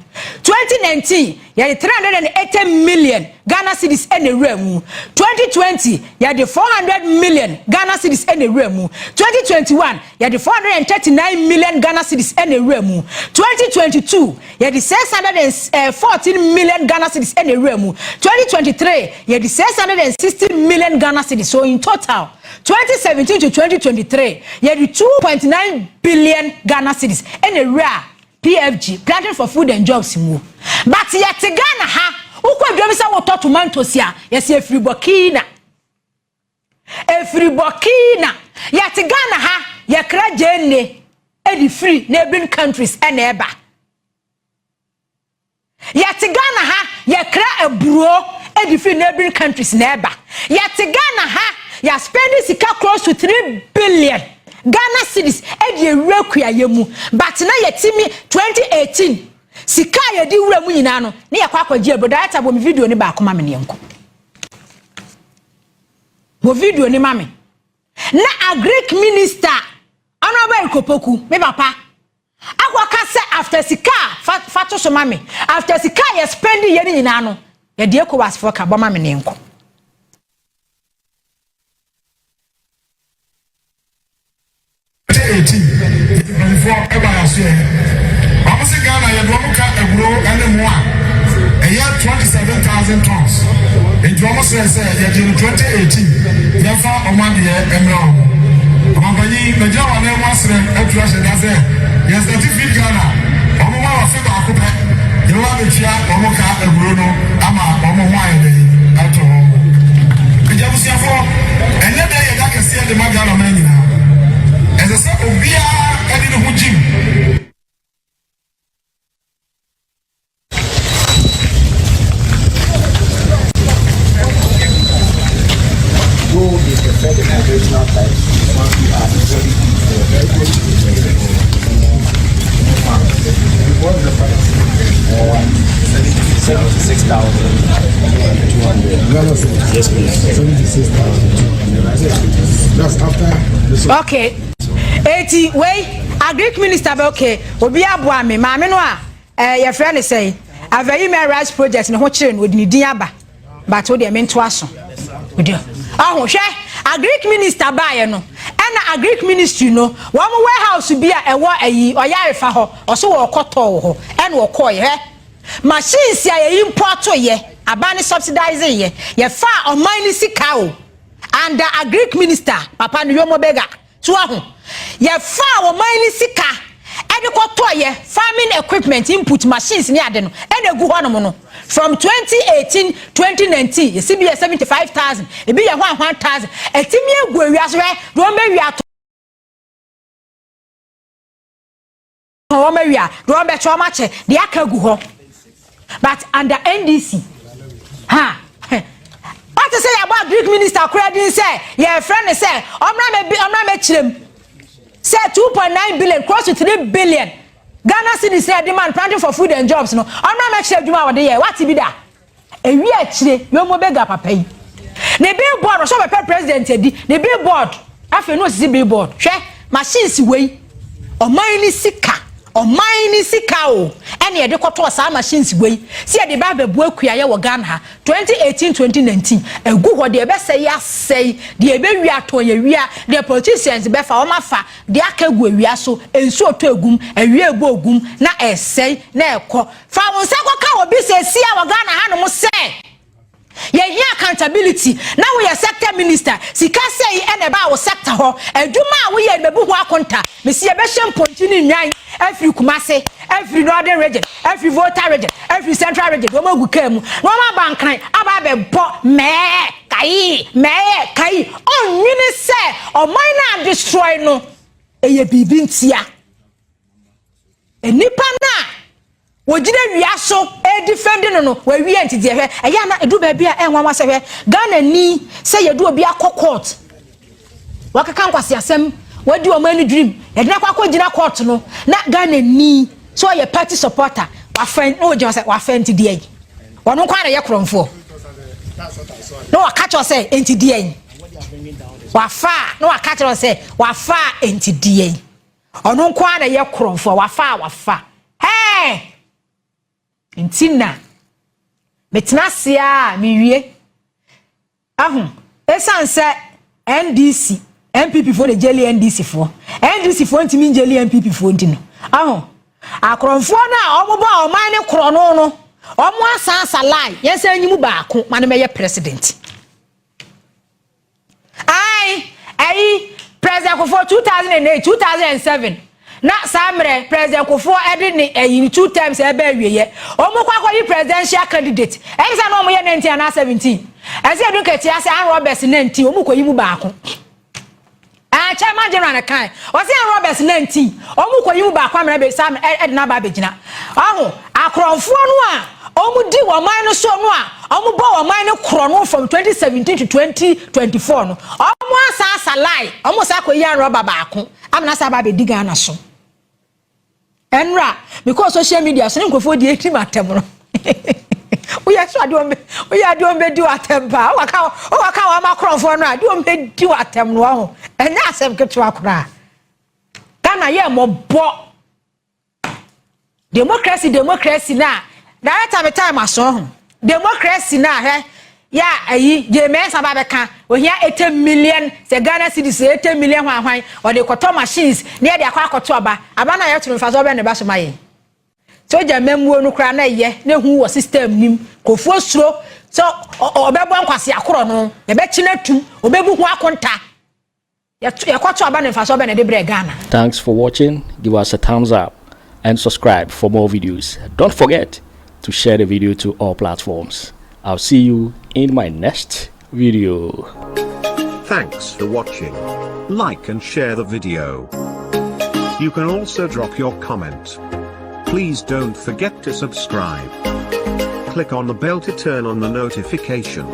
2019 yɛde 380 million Ghana cedis ɛna ewura mu. 2020 yɛde 400 million Ghana cedis ɛna ewura mu. 2021 yɛde 439 million Ghana cedis ɛna ewura mu. 2022 yɛde 614 million Ghana cedis ɛna ewura mu. 2023 yɛde 660 million Ghana cedis. So in total, 2017 to 2023, yɛde 2.9 billion Ghana cedis ɛna ewura PFJ, Planting for Food and Jobs mu. But yɛte Ghana ha, wokɔ dwam sɛ wotɔ tomatoes a, yɛsɛ efiri Burkina, efiri Burkina. Yɛte Ghana ha, yɛkra gyeene ɛde firi neighboring countries ɛna ɛba. Yɛte Ghana ha, yɛkra aburo ɛde firi neighboring countries na ɛba. Yɛte Ghana ha, yɛa spend sika close to 3 billion Ghana cedis ɛde ewura kuayɛ mu, but na yɛtimi 2018 sika a yɛde wura mu nyinaa no ne yɛkɔ akɔgye aburo. Director, bɔ mi video ne baako ma me ne yɛnkɔ. Bɔ video ne ma me na Agric Minister, Honourable Eric Opoku, me papa, akɔka sɛ after sika a fa to so ma me, after sika a yɛ spend yɛ ne nyinaa no, yɛde ECOWAS foɔ ka. Bɔ ma me ne yɛnkɔ. 18 mpanyinfoɔ ɛba yɛ yɛ wɔn si Ghana yɛde wɔn ka aburo ɛne mu a ɛyɛ 27,000 tons, nti wɔn srɛ sɛ yɛgye no 2018 yɛfa wɔn adeɛ ɛmrɛ wɔn. Ɔmampanyin, bɛgyina wɔn anan mu asrɛ atu ahyɛ da sɛ yɛ start Feed Ghana, wɔn ma wɔfe baako pɛ, yɛwɔ abɛtua wɔn ka aburo no ama wɔn ho ayɛ dɛ ato wɔn. Nti abusuafoɔ, ɛnyɛ dɛ yɛda kɛseɛ de ma Ghana man nyinaa, ɛsɛ sɛ obiara ɛde ne ho gyim. Though they prefer the conventional types, these ones are equally good for farms. What's the price? 76,200. Yes, please. 76,200. That's after the Okay, eti wei Agric Minister bɛ. Okay, obi aboa me maame no a yɛfrɛ ne sɛn, Aveyime Rice Project ne ho kyerɛ no, ɔde ne din aba, but wo deɛ mento aso ɔde ɔho. Hwɛ, Agric Minister baayɛ no, ɛna Agric Ministry no wɔn warehouse bi a ɛwɔ ɛyi ɔyarefa hɔ, ɔso wɔ ɔkɔtɔɔ wɔ hɔ, ɛna ɔkɔɔ yɛ. Hwɛ machines a yɛyi import yɛ, aban ne subsidize yɛ, yɛfa ɔman ne sika o, under Agric Minister papa no Yomo Bega so aho, yɛfa ɔman ne sika ɛde kɔtɔ yɛ farming equipment, input machines ne ade no, ɛna egu hɔnom no from 2018 2019. Yɛsi bi yɛ 75,000, ebi yɛ 1 1,000. Ɛtumi egu ewia so. Hwɛ deɛ wɔn bɛ wia tɔn, wɔn awia deɛ wɔn bɛkyɛ, wɔn akyɛ deɛ aka gu hɔ. But under NDC ha, wate sɛ yɛabɔ Agric Minister koraa din sɛ yɛfrɛ ne sɛ ɔmmra mɛ bi, ɔmmra mɛkyerɛ mu sɛ 2.9 billion, close to 3 billion Ghana cedis na ɛde man Planting for Food and Jobs no, ɔmmra mɛkyerɛ adwuma a wɔde yɛ. Wate bi da ewi akyire Yomo Bega papa yi ne billboard, ɔsɔ bɛpɛ president adi ne billboard, afei no osisi billboard. Hwɛ machines wei, ɔman ne sika, ɔman ne sika o, ɛna yɛde kɔtɔɔ saa machines wei si yɛde ba abɛbu akuayɛ wɔ Ghana ha 2018 2019. Egu hɔ deɛ, ɛbɛsɛe asɛe deɛ, ɛbɛwia atɔn yɛ wia deɛ, politicians bɛfa wɔn afa deɛ aka egu awia so, nsuo tɔ egum, awia egu ogum na ɛsɛe na ɛkɔ. Fa wɔn nsa kɔka obi sɛ esi a wɔ Ghana hanom sɛ yɛhia accountability na woyɛ sector minister, sika sɛyi ɛna ɛbaa wo sector hɔ, adwuma a woyɛ bɛbu ho akonta. Mesi yɛbɛhyɛ mpɔnkye ne nnwan afiri Kumase, afiri Northern Region, afiri Volta Region, afiri Central Region, wɔn agu kaa mu na wɔn aba Nkran aba abɛbɔ mɛɛ kayi mɛɛ kayi. Ɔnwene sɛ ɔman no adestroy no ɛyɛ biribi ntia nipa no a wɔgyina wia so ɛ defend no, wɔawie. Nti deɛ hwɛ, ɛyɛ ana ɛdu baabi a ɛnwanwa sɛ hwɛ Ghana ni sɛ yɛde obi akɔ court, wɔkeka nkwasi asɛm, wɔadi wɔn ani dream, yɛde no akɔ akɔgyina court no, na Ghana ni sɛ ɔyɛ party supporter, wafɛn na wɔgyina sɛ wafɛn. Nti deɛ yi wɔn nko ara yɛ korɔmfoɔ na waka kyerɛ sɛ nti deɛ yi wafa a, na waka kyerɛ sɛ wafa a, nti deɛ yi ɔno nko ara yɛ korɔmfoɔ, wafa a wafa hɛɛ. Nti na metena ase a mewie ahu esan sɛ NDC NPP foɔ de jail NDC foɔ, NDC foɔ ntumi njail NPP foɔ. Nti no ahu akorɔmfoɔ no a wɔn bɔ ɔman ne korɔ no, wɔn asan asa line yɛn sɛ enyim baako ma no bɛyɛ president. Ayi ɛyi President Kufuor, 2008, 2007, na saa mmerɛ President Kufuor ɛde ne ɛyi two terms ɛbɛ awieɛ, wɔn kɔ akɔyi presidential candidate. Ɛyɛ sɛ na wɔn yɛ 19 anaa 17. Ɛsɛ edu nketewa sɛ armed robbers 19, wɔn kɔ yi mu baako. Ah, Chairman General ne kan ɔsɛ armed robbers 19, wɔn kɔ yi mu baako amena bɛ saa ɛde n'aba abɛgyina. Ɔho akorɔmfoɔ no a wɔn di wɔn man no so no a wɔn bɔ wɔn man no korɔ no from 2017 to 2024 no, wɔn asa asa line, wɔn sa akɔ yi armed robber baako amena sa aba abɛdi Ghana so. Ɛnura because social media so ne nkurɔfoɔ di eti ma atɛm no, woyɛ so adeɛ wɔn bɛ woyɛ adeɛ wɔn bɛ di wɔ atɛm paa. Wowaka wɔn ama korɔmfoɔ no adeɛ wɔn bɛ di wɔ atɛm no ɔho ɛnyɛ asɛm ketewa koraa. Ghana yɛ mɔbɔ democracy, democracy na director mi time aso ho democracy na hwɛ yɛ ayi gye mɛnsa ba bɛka ohia 80 million sɛ Ghana cedis, 80 million hwan hwan ɔde kɔtɔ machines ne yɛde akɔ akɔtɔ aba na yɛto no nfa so ɔbɛn ne ba so ma yɛn sogya mɛmuo no koraa na ɛyɛ na ehu wɔ system nim kofuo suro sɛ ɔbɛbɔ nkwasi akorɔ no yɛbɛkyi n'atum ɔbɛbu ho akonta yɛkɔtɔ aba ne nfa so ɔbɛn ne de brɛ Ghana. Thanks for watching. Give us a thumbs up and subscribe for more videos. Don't forget to share the video to all platforms. I'll see you in my next video. Thanks for watching. Like and share the video. You can also drop your comment. Please don't forget to subscribe. Click on the bell to turn on the notification.